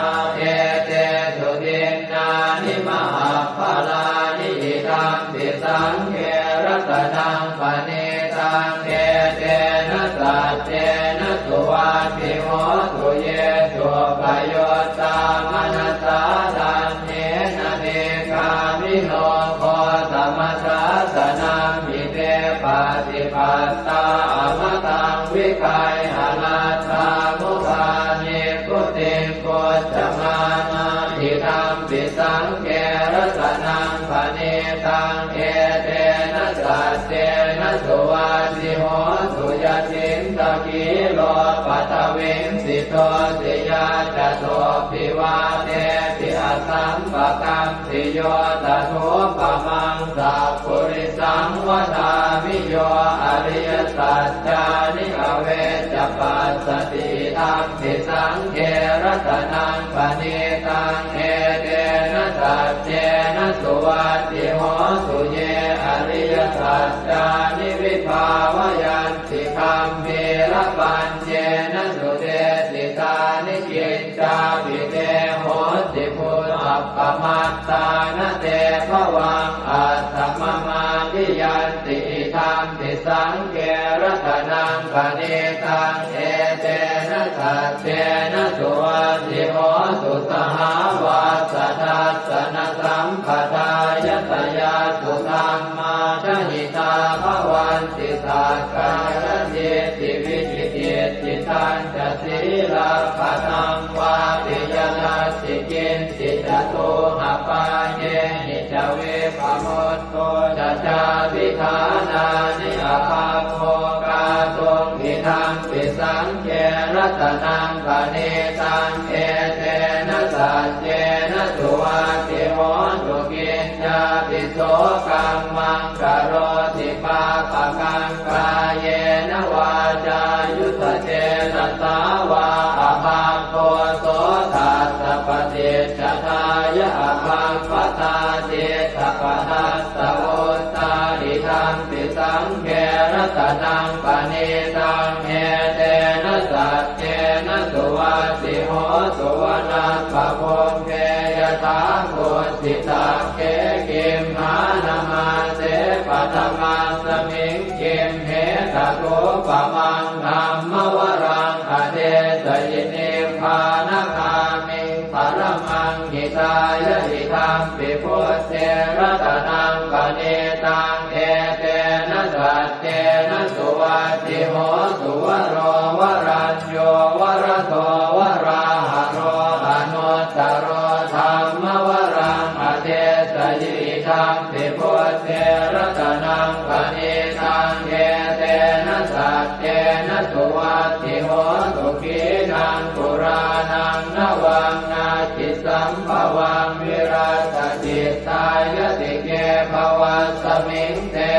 etesu dinnāni mahapphalāni idampi saṅghe ratanaṃ paṇītaṃ etena saccena suvatthi hotu. Ye suppayuttā manasā daḷhena nikkāmino gotamasāsanamhi te pattipattā amataṃ vigayha laddhā mudhā nibbutiṃ bhuñjamānā idampi saṅghe ratanaṃ paṇītaṃ etena saccena suvatthi hotu. Yacittakhīlo paṭhaviṃ sito siyā catubbhi vātebhi asampakampiyo tathūpamaṃ sappurisaṃ vadāmi yo ariyasaccāni avecca passati idampi saṅghe ratanaṃ paṇītaṃ etena saccena suvatthi hotu. Ye ariyasaccāni vibhāvayanti gambhīrapaññena sudesitāni kiccāpi te honti bhusappamattā na te bhavaṃ aṭṭhamamādiyanti idampi saṅghe ratanaṃ paṇītaṃ etena saccena suvatthi hotu. Sahāvassa dassanasampadāya tayassu dhammā jahitā bhavanti sakkāyadiṭṭhi vicikicchitañca sīlabbataṃ vāpi yadatthi kiñci catūhapāyehi ca vippamutto ca cābhiṭhānāni abhabbo kātuṃ idampi saṅghe ratanaṃ paṇītaṃ etena saccena suvatthi hotu. Kiñcāpi so kammaṃ karoti pāpakaṃ kāyena vācāyuda cetasā vā abhabbo so tassa paṭicchadāya abhabbatā cittapadassavutthā idampi saṅghe ratanaṃ paṇītaṃ etena saccena suvatthi hotu. Vanappagumbe yathā kussitagge gimhānamāse paṭhamasmiṃ gimhe tathūpamaṃ dhammavaraṃ adesayi nibbānagāmiṃ paramaṃ hitāya idampi buddhe ratanaṃ paṇītaṃ etena saccena suvatthi hotu. Varo varañño varado varāharo anuttaro dhammavaraṃ adesayi idampi buddhe ratanaṃ paṇītaṃ etena saccena suvatthi hotu. Khīṇaṃ purāṇaṃ navaṃ natthi sambhavaṃ virattacittāyatike bhavasmiṃ te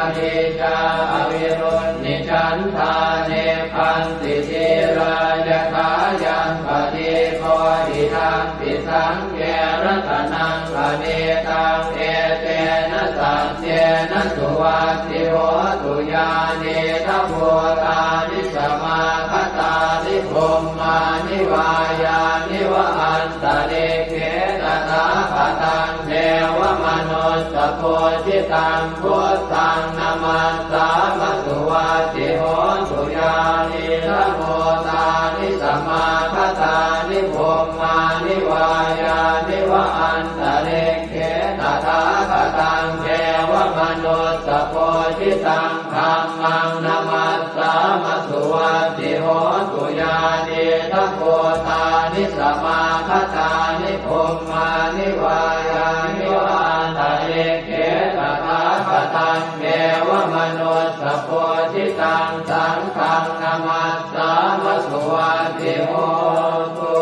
Nīcā avirūḷhichandā nibbanti dhīrā yathāyaṃ padīpo idampi saṅghe ratanaṃ paṇītaṃ etena saccena suvatthi hotu. Yānīdha bhūtāni samāgatāni bhummāni vā yāni va antalikkhe tathāgataṃ devamanussapūjitaṃ buddhaṃ namassāma suvatthi hotu. Yānīdha bhūtāni samāgatāni bhummāni vā yāni va antalikkhe tathāgataṃ devamanussapūjitaṃ dhammaṃ namassāma suvatthi hotu. Yānīdha bhūtāni samāgatāni bhummāni vā yāni va antalikkhe tathāgataṃ devamanussapūjitaṃ saṅghaṃ namassāma suvatthi hotu.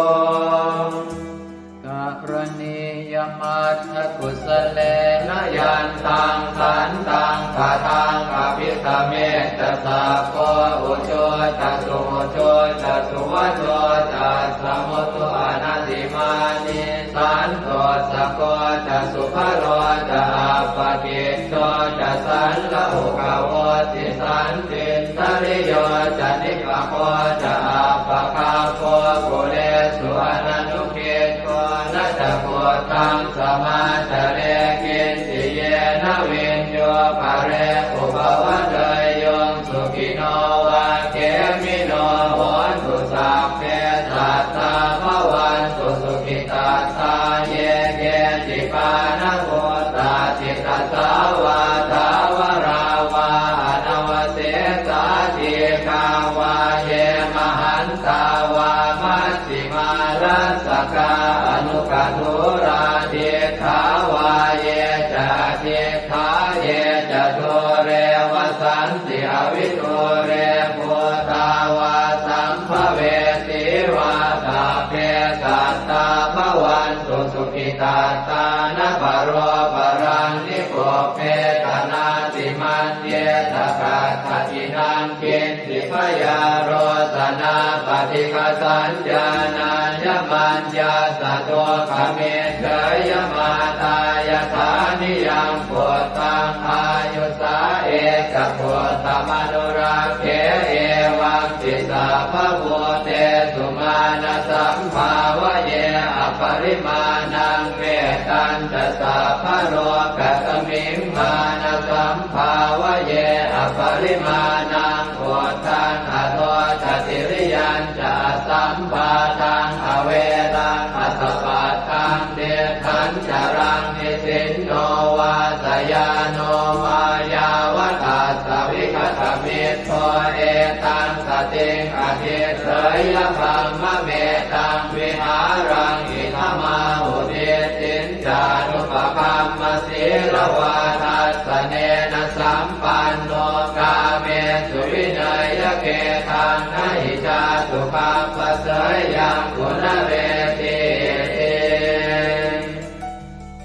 Karaṇīyamatthakusalena yantaṃ santaṃ padaṃ abhisamecca sakko ujū ca suhujū ca suvaco cassa mudu anatimānī santussako ca subharo ca appakicco ca sallahukavutti santindriyo ca nipako ca appagabbho kulesu ananu giddho. Na ca khuddaṃ samācare kiñci yena viññū pare upavadeyyuṃ. Sukhino vā khemino hontu sabbe sattā bhavantu sukhitattā. Ye keci pāṇabhūtatthi tasā vā thāvarā vā anavasesā dīghā vā ye mahantā vā maj jhimā rassakā aṇukathūlā diṭṭhā vā ye ca adiṭṭhā ye ca dūre vasanti avidūre bhūtā vā sambhavesī vā sabbe sattā bhavantu sukhitattā. Na paro paraṃ nikubbetha nātimaññetha katthaci naṃ kiñ ci byārosanā paṭighasaññā nāññamaññassa dukkhamiccheyya. Mātā yathā niyaṃ puttaṃ āyusā ekaputtamanurakkhe evampi sabbabhūtesu mānasambhāvaye aparimāṇaṃ. Mettañca sabbalokasmiṃ mānasambhāvaye aparimāṇaṃ uddhaṃ adho ca tiriyañca asambādhaṃ averaṃ asapattaṃ. Tiṭṭhañcaraṃ nisinno vā sayāno vā yāvatassa vigatamiddho etaṃ satiṃ adhiṭṭheyya brahmametaṃ vihāraṃ idhamāhu. Diṭṭhiñ ca anupagamma sīlavā dassanena sampanno kāmesu vineyya gedhaṃ na hi jātu gabbhaseyyaṃ punaretīti.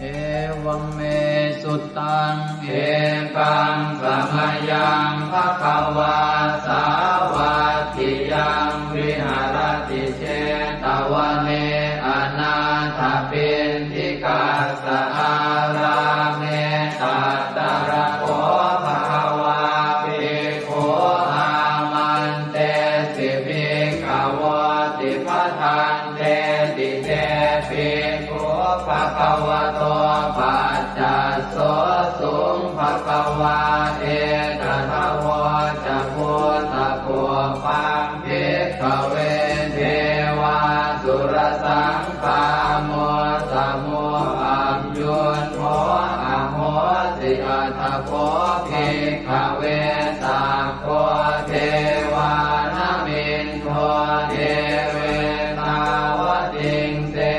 Evaṃ me sutaṃ. Ekaṃ samayaṃ bhagavā sāvatthiyaṃ viharati jetavane anāthapiṇḍikassa ārāme. Tatra kho bhagavā bhikkhū āmantesi bhikkhavoti. Bhadanteti te bhikkhū bhagavato paccassosuṃ. Bhagavā etadavoca. Bhūtapubbaṃ bhikkhave devāsurasaṅ gāmo samo aññuñho ahosi. Atha kho bhikkhave sakko devānamindo devetāvatiṃse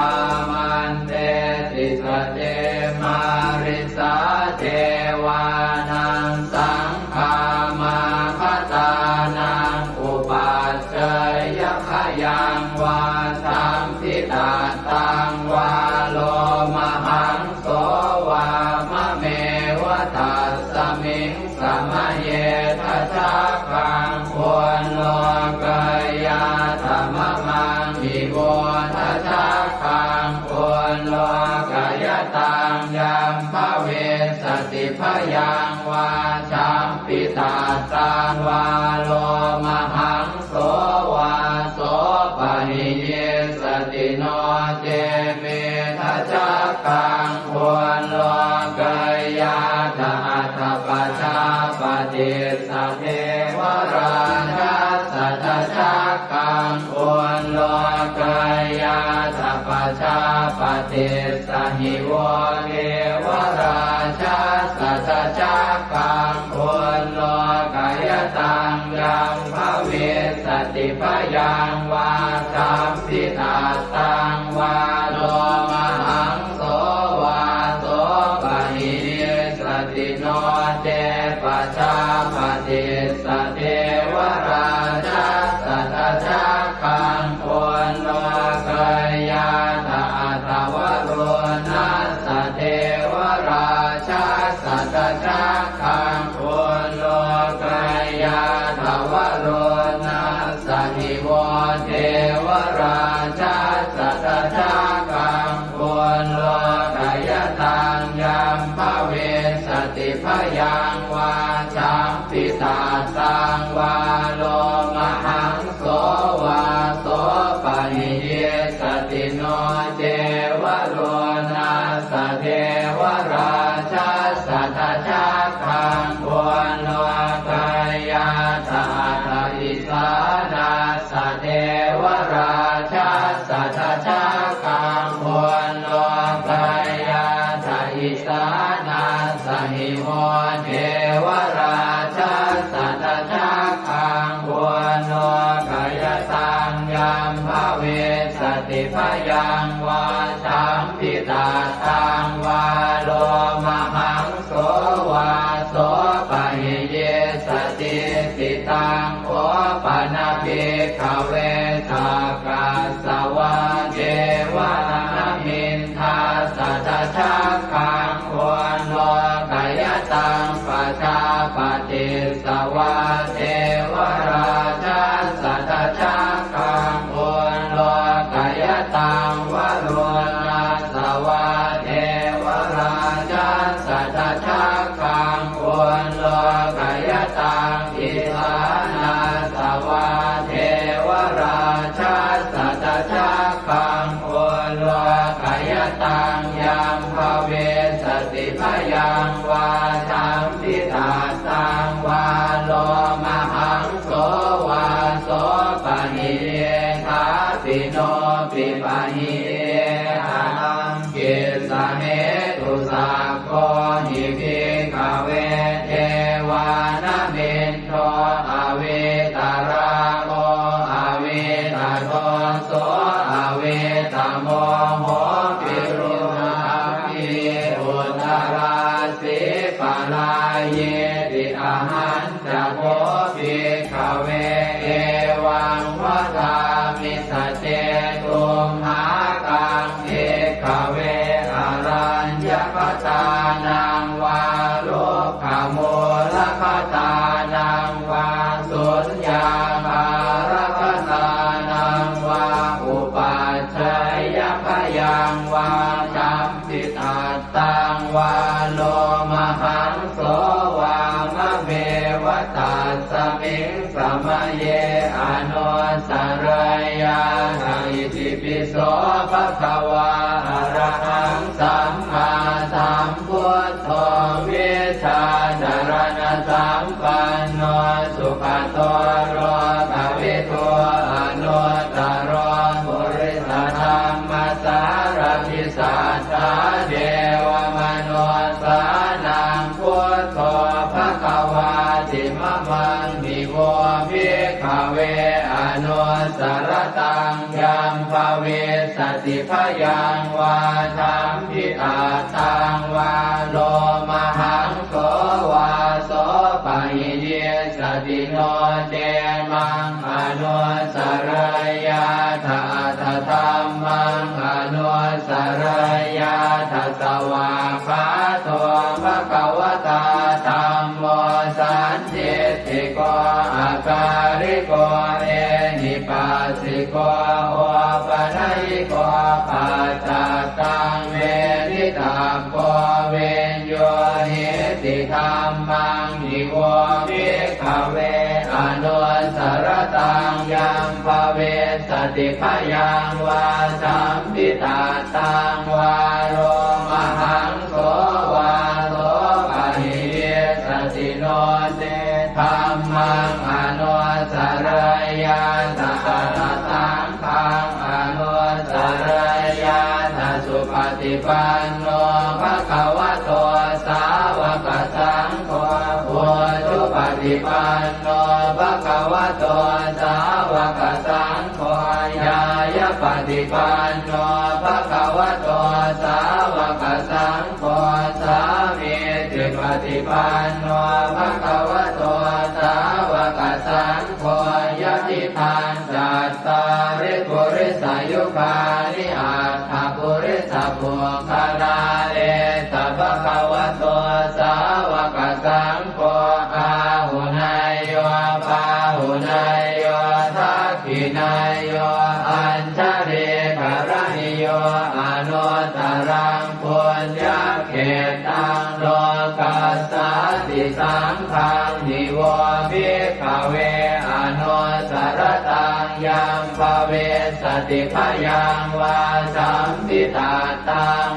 āmantesi. Sace mārisā devānaṃ saṅ gāmāgatānaṃ upaccayya khayaṃ vā sambhitattaṃ vā lomahaṃso vā mameva tassa miṃ samaye dajaggaṃ ullokayātha mamaṃ hi vo dajaggaṃ ullokayataṃ yaṃ bhavissati bhayaṃ vā champittattaṃ vā lomahaṃso vā sopahiyissati no ce me dajaggaṃ ullokayātha atha pajāpatissa devarājassa dajaggaṃ ullokayātha pajāpatissa hi vo devarājassa dajaggaṃ ullokayataṃ yaṃ bhavissati bhayaṃ vā champittattaṃ vā lomahaṃso vā sopahiyissati no ce pajāpatissa devarājassa dajaggaṃ ullokayātha atha varuṇassa devarājassa dajaggaṃ ullokayātha varuṇassa hi vo devarājassa dajaggaṃ ullokayataṃ yaṃ bhavissati bhayaṃ vā champittattaṃ vā lomahaṃso vā sopahiyissati no ce varuṇassa devarājassa dajaggaṃ ullokayātha atha isānassa devarājassa dajaggaṃ ullokayātha isānassa hi vo devarājassa dajaggaṃ ullokayataṃ yaṃ bhavissati bhayaṃ vā champittattaṃ vā lomahaṃso vā sopahiyissati. Taṃ kho pana bhikkhave sakkas savā devanāmiṃ dassa dajaggaṃ ullokayataṃ pajāpatissa vā devarājassa dajaggaṃ ullokayataṃ varuṇassa vā devarājassa dajaggaṃ ullokayataṃ isānassa vā devarājassa dajaggaṃ ullokayataṃ yaṃ bhavissati bhayaṃ vā champittattaṃ vā lomahaṃso vā sopahiyye thāpi no pipahiye ataṃ kissa hetu. Sakko hi bhikkhave devānamindo avītarāgo avītadoso avītamoho virūḷhakī uttarāsī parāyīti. Ahañ ca kho bhikkhave evaṃ vadāmi: sace tumhākaṃ bhikkhave araññakatānaṃ vā rukkhamūlakatānaṃ vā suññāgārakatānaṃ vā upajjhāyabhayaṃ vā champittattaṃ vā lomahaṃso vā mameva tasmiṃ samaye anussarayyātha. Itipi so bhagavā arahaṃ sammāsambuddho vijjācaraṇasampanno sugato lokavidū anuttaro purisadammasārathi satthā devamanussānaṃ buddho bhagavāti. Mamaṃ hi vo bhikkhave anussarattaṃ yaṃ bhavissati bhayaṃ vā champittattaṃ vā lomahaṃso vā sopahiyissati no ce maṃ anussarayyātha atha dhammaṃ anussarayyātha. Svākkhāto bhagavatā dham sandiṭṭhiko akāliko ehipassiko opanayiko paccattaṃ veditabbo viññūhīti. Dhammaṃ hi vo bhikkhave anussaraṃ yaṃ bhavissati bhayaṃ vā sampittaṃ vā lomahaṃ so vā so pahīyissati no ce dhammaṃ anussarayyātha atha saṅghaṃ anussarayyātha. Supaṭipanno bhagavato sāvakasaṅgho, ujupaṭipanno bhagavato sāvakasaṅgho, ñāyapaṭipanno bhagavato sāvakasaṅgho, sāmīcipaṭipanno bhagavato sāvakasaṅgho, yadidaṃ cattāri purisayugāni aṭṭha purisapuggalā, esa bhagavato sāvakasaṅgho, āhuneyyo pāhuneyyo dakkhiṇeyyo añjalikaraṇīyo anuttaraṃ puññakkhettaṃ lokassāti. Saṅghaṃ hi vo bhikkhave anussaraṃ yaṃ bhavissati bhayaṃ vā sampittaṃ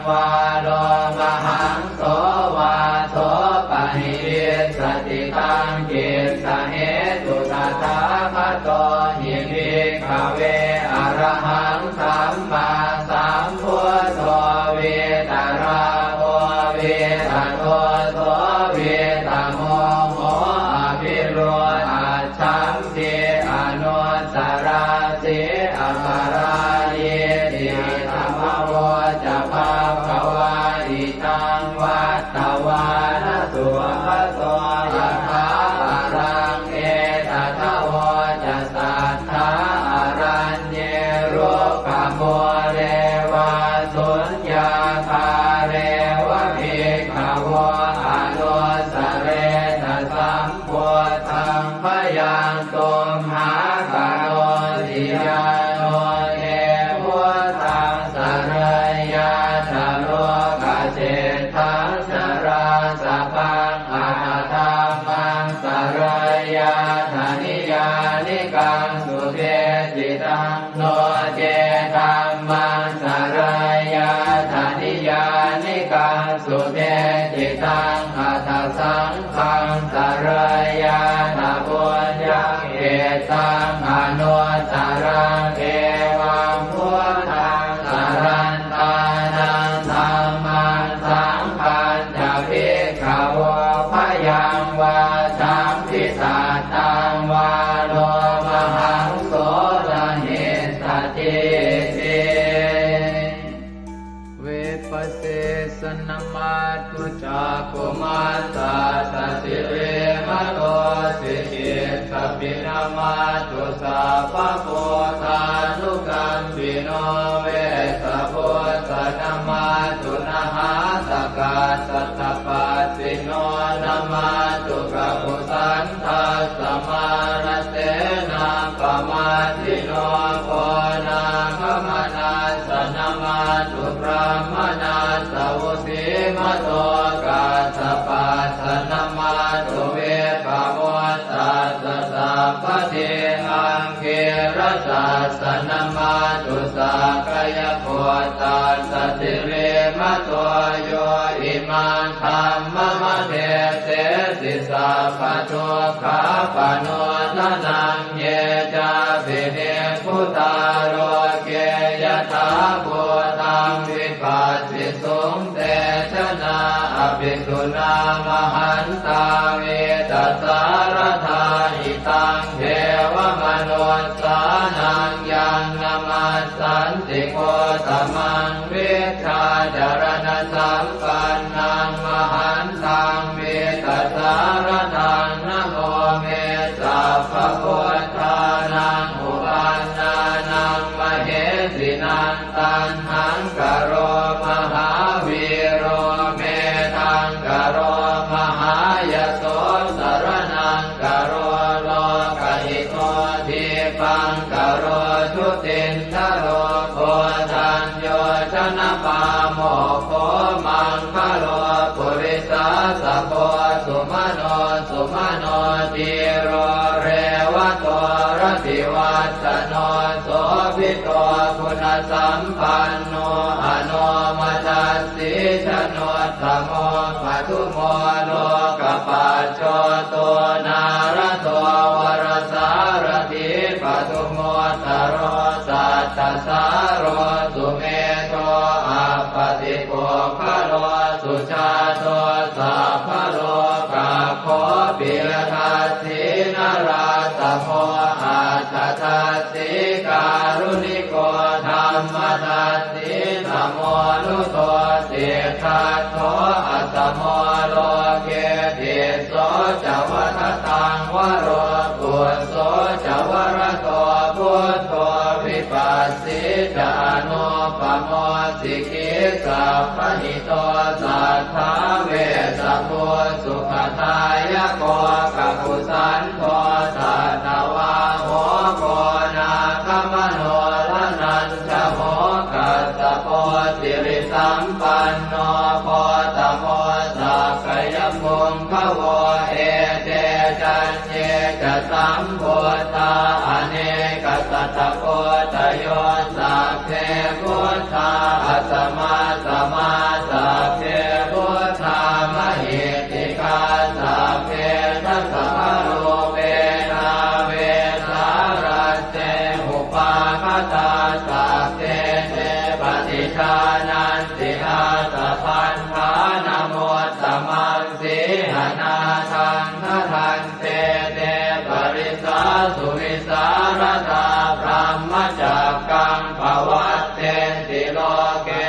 vā lomahaṃso vā so pahīyissati. Taṃ kissa hetu tathāgato hi bhikkhave arahaṃ sammāsambuddho vītarāgo vītadoso vītamoho abhirūḷhaccham ti anussarati aparājīti. Idamavoca bhagavā. Idaṃ vattavāna sugato yathābalaṃ etadavoca satthā araññe rukkhamūle vā suññāgāre va bhikkhavo anussaretha sam buddhaṃ bhayaṃ tumhākarosi. Yāno te buddhaṃ sarayyātha lokaseṭṭhaṃ narāsabhaṃ atha dhammaṃ sarayyātha niyyānikaṃ sudesitaṃ, no ce dhammaṃ sarayyātha niyyānikaṃ sudesitaṃ, atha saṅghaṃ sarayyātha puññakkhettaṃ anuttaraṃ. Evaṃ buddhaṃ sarantānaṃ dhammaṃ saṅghañca bhikkhavo bhayaṃ vā sampittaṃ vā lomahaṃso na hissati. Vipassissa namatthu cakkhumantassa sirīmato, sikhissapi namatthu sabbabuddhānukampino, vessabhussa namatthu nhātakassa tapassino, namatthu kakusandhassa mārasenappamā dino, konāgamanassa namatthu brāhmaṇassa vusīmato, kassapassa namatthu vippamuttassa sabbadhi, aṅgīrasassa namatthu sakyaputtassa sirīmato, yo imaṃ dhammamade sesi sabbadukkhāpanūdanaṃ. Ye cāpi nibbu tā loke yathābhūtaṃ vipassisuṃ, te janā apisuṇā mahantā vītasāradā. Idaṃ devamanussānaṃ yaṃ namas santi gotamaṃ, vijjācaraṇasampannaṃ mahantaṃ vītasāradaṃ. Namo me sabbabuddhānaṃ uppannānaṃ mahesinaṃ, taṇhaṅkaro mahāvīro, medhaṅkaro mahāyaso, sar sumano dhīro revato rativassano sobhito guṇasampanno anomadassī januttamo padumo lokapajjoto nārado varasārathī padumu ttaro sattasāro sumedho appatipuggalo sujāto sabbalokaggo piyadassī narāsamo atthadassī kāruṇiko dhammadassī tamonudo siddhattho asamo loke tisso ca vadataṃ varo phusso ca varato buddho vipassī ca anūpamo sikhī sabbahito satthā vessabhū sukhadāyako kakusandho satthavāho koṇāgamano dhananjavo kassapo sirisampanno gotamo sakyapuṅgavo ete caññe ca sambuddhā anekasatakoṭayo sabbe buddhā asamasamā sabbe buddhā mahiddhikā sabbe dasabalūpena vesālā te upāgatā sabbe te paṭijānanti ātappamāṇamuttamaṃ sīhanāthaṃ bhaddante te parisāsu vivhāratā brahmacakkaṃ pavattenti loke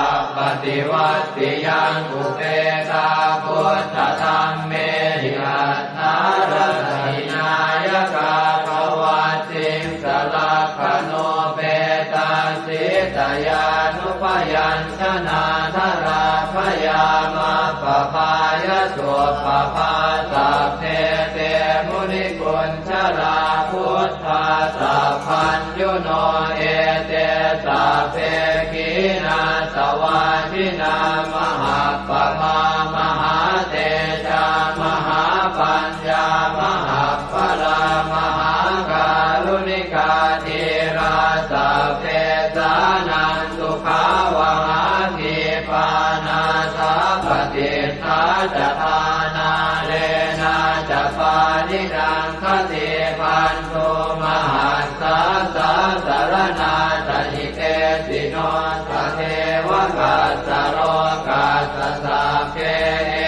appaṭivattiyaṃ upekkkhā buddhadhammehi atthārasa hināyakā pavatsiṃsa lakkhaṇupetā sītyānubyañjanādharā bhayaṃ appabhāya suppabhā sabbe te munikuñjarā buddhā sabbaññuno ete sabbe khīṇāsavā jinā mahāppamā mahātejā mahāpaññā mahāppalā mahākāruṇikā dhīrā sabbesānaṃ sukhāvahā khīpā nāthapaṭiṭṭhā ca dhānālena ca pāṇinaṃ khatībhaṇḍu mahassā sāsaraṇā ca hitesino tatheva kassa lokassa sabbe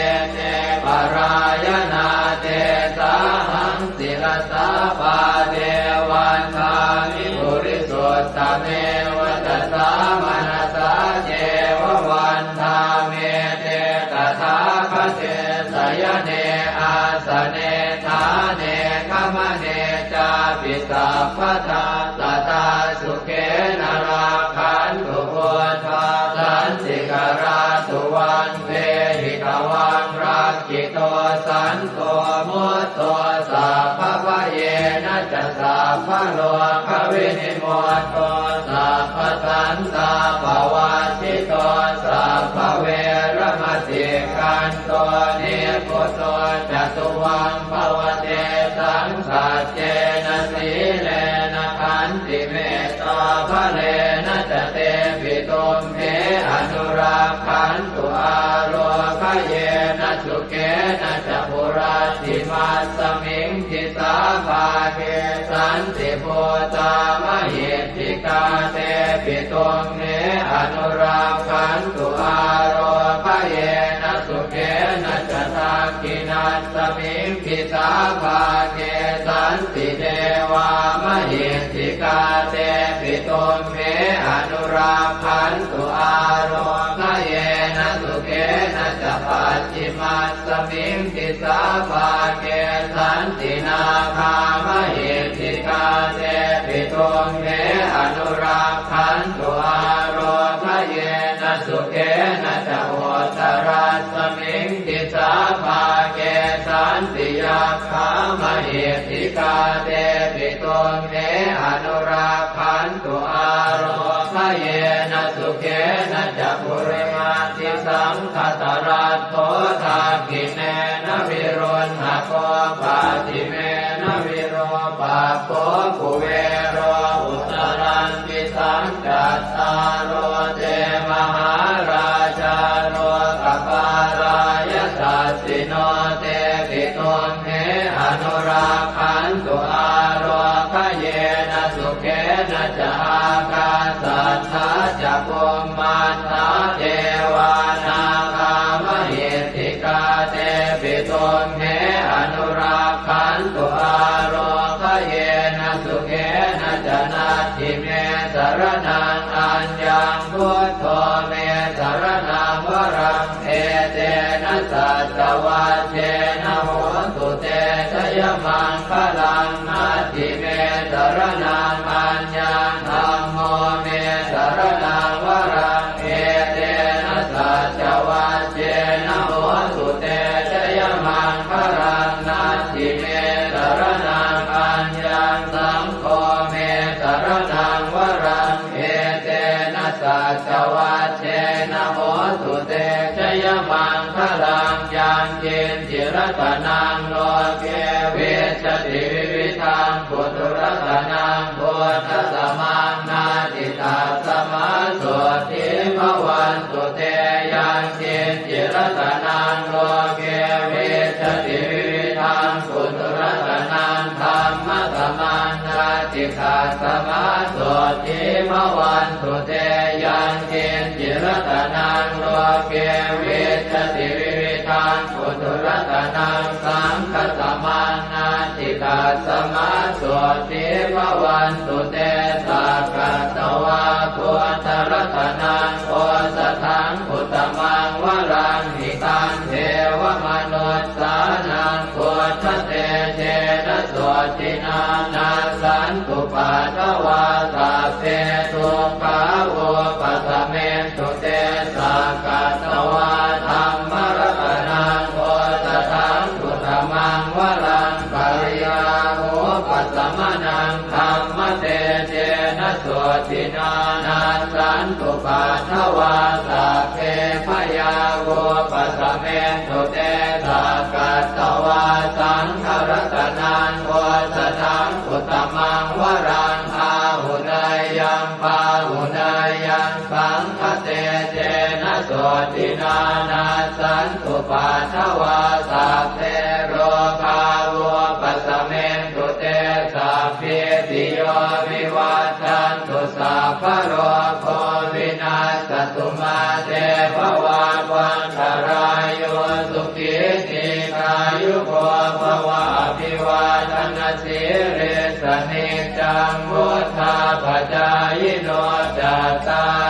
ete parāyanā tesāhaṃ sirasā pāde vandāmi purisuttame vacasā manasā ceva vandāmete tathāgate sayane āsane ṭhāne gamane cāpi sabbadā sadā sukhena rakkhantu buddhā santikarā tuvaṃ dehi tvaṃ rakkhito santo mutto sabbabhayena ca sabbarogavinimutto sabbasantāpavajjito sabbaveramatikkanto nibbuto ca tuvaṃ bhava tesaṃ saccena sīlena khantimettābalena ca tepi tumhe anurakkhantu ārogyena sukhena ca hurattimasmiṃ disābhāge santibhūtā mahiddhikā tepi tumhe anurakkhantu ārogyena sukhena ca dakkhiṇasmiṃ disābhāge santidevā mahiddhikā tepi tumhe anurakkhantu ārogyena sukhena ca pacchimasmiṃ disābhāge santi nāgā mahiddhikā tepi tumhe anurakkhantu ārogyena sukhena ca uttarasmiṃ disābhāge santi yakkhā mahiddhikā tepi tumhe anurakkhantu ārogyena yena sukhena ca. Purimabbhisaṅkhataratto dakkhiṇena viruḷhako pacchimena virūpakkho kuvero uttaraṃ disaṃ. Cattāro te mahārājā lokapālā yasassino tepi tumhe anurakkhantu ālokayena sukhena ca. Ākāsaṭṭhā ca bhummaṭṭhā devā nāgā mahiddhikā tepi tumhe anurakkhantu ālokayena sukhena ca. Natthi me saraṇaṃ aññaṃ buddho me saraṇaṃ varaṃ etena saccavajjena hotu te jayamaṅgalaṃ. Natthi me saraṇaṃ aññaṃ dhammo me saraṇaṃ varaṃ etena saccavajjena hotu te jayamaṅgalaṃ. Natthi me saraṇaṃ aññaṃ saṅgho me saraṇaṃ varaṃ etena saccavajjena hotu te jayamaṅgalaṃ. Yaṅkiñci ratanaṃ loke vijjati vividhaṃ puthu ratanaṃ buddhasamaṃ natthi tasmā sotthī bhavantu te. Yaṅkiñci ratanaṃ loke vijjati vividhaṃ puthu ratanaṃ dhammasamaṃ natthi tasmā sotthī bhavantu te. Yaṅkiñci ratanaṃ loke vijjati vividhaṃ puthu ratanaṃ saṅghasamaṃ natthi tasmā sotthī bhavantu te. Sakkatvā buddharatanaṃ osathaṃ uttamaṃ varaṃ hitaṃ devamanussānaṃ buddhatejena sotthinā nassantupaddavā sabbe dukkhā vūpasamentu te. Sakkatvā dhammaratanaṃ osathaṃ uttamaṃ varaṃ pariḷāhūpasamanaṃ dhammatejena sotthinā nassantupaddavā sabbe bhayā vūpasamentu te. Sakkatvā saṅgharatanaṃ osathaṃ uttamaṃ varaṃ āhuneyyaṃ pāhuneyyaṃ saṅghatejena sotthinā nassantupaddavā sabbe rogā vūpasamentu te. Sabbītiyo vivajjantu sabbarogo vinassatu mā te bhavatvantarāyo sukhī dīghāyuko bhava. Abhivādanasīlissa niccaṃ vuḍḍhāpacāyino cattāri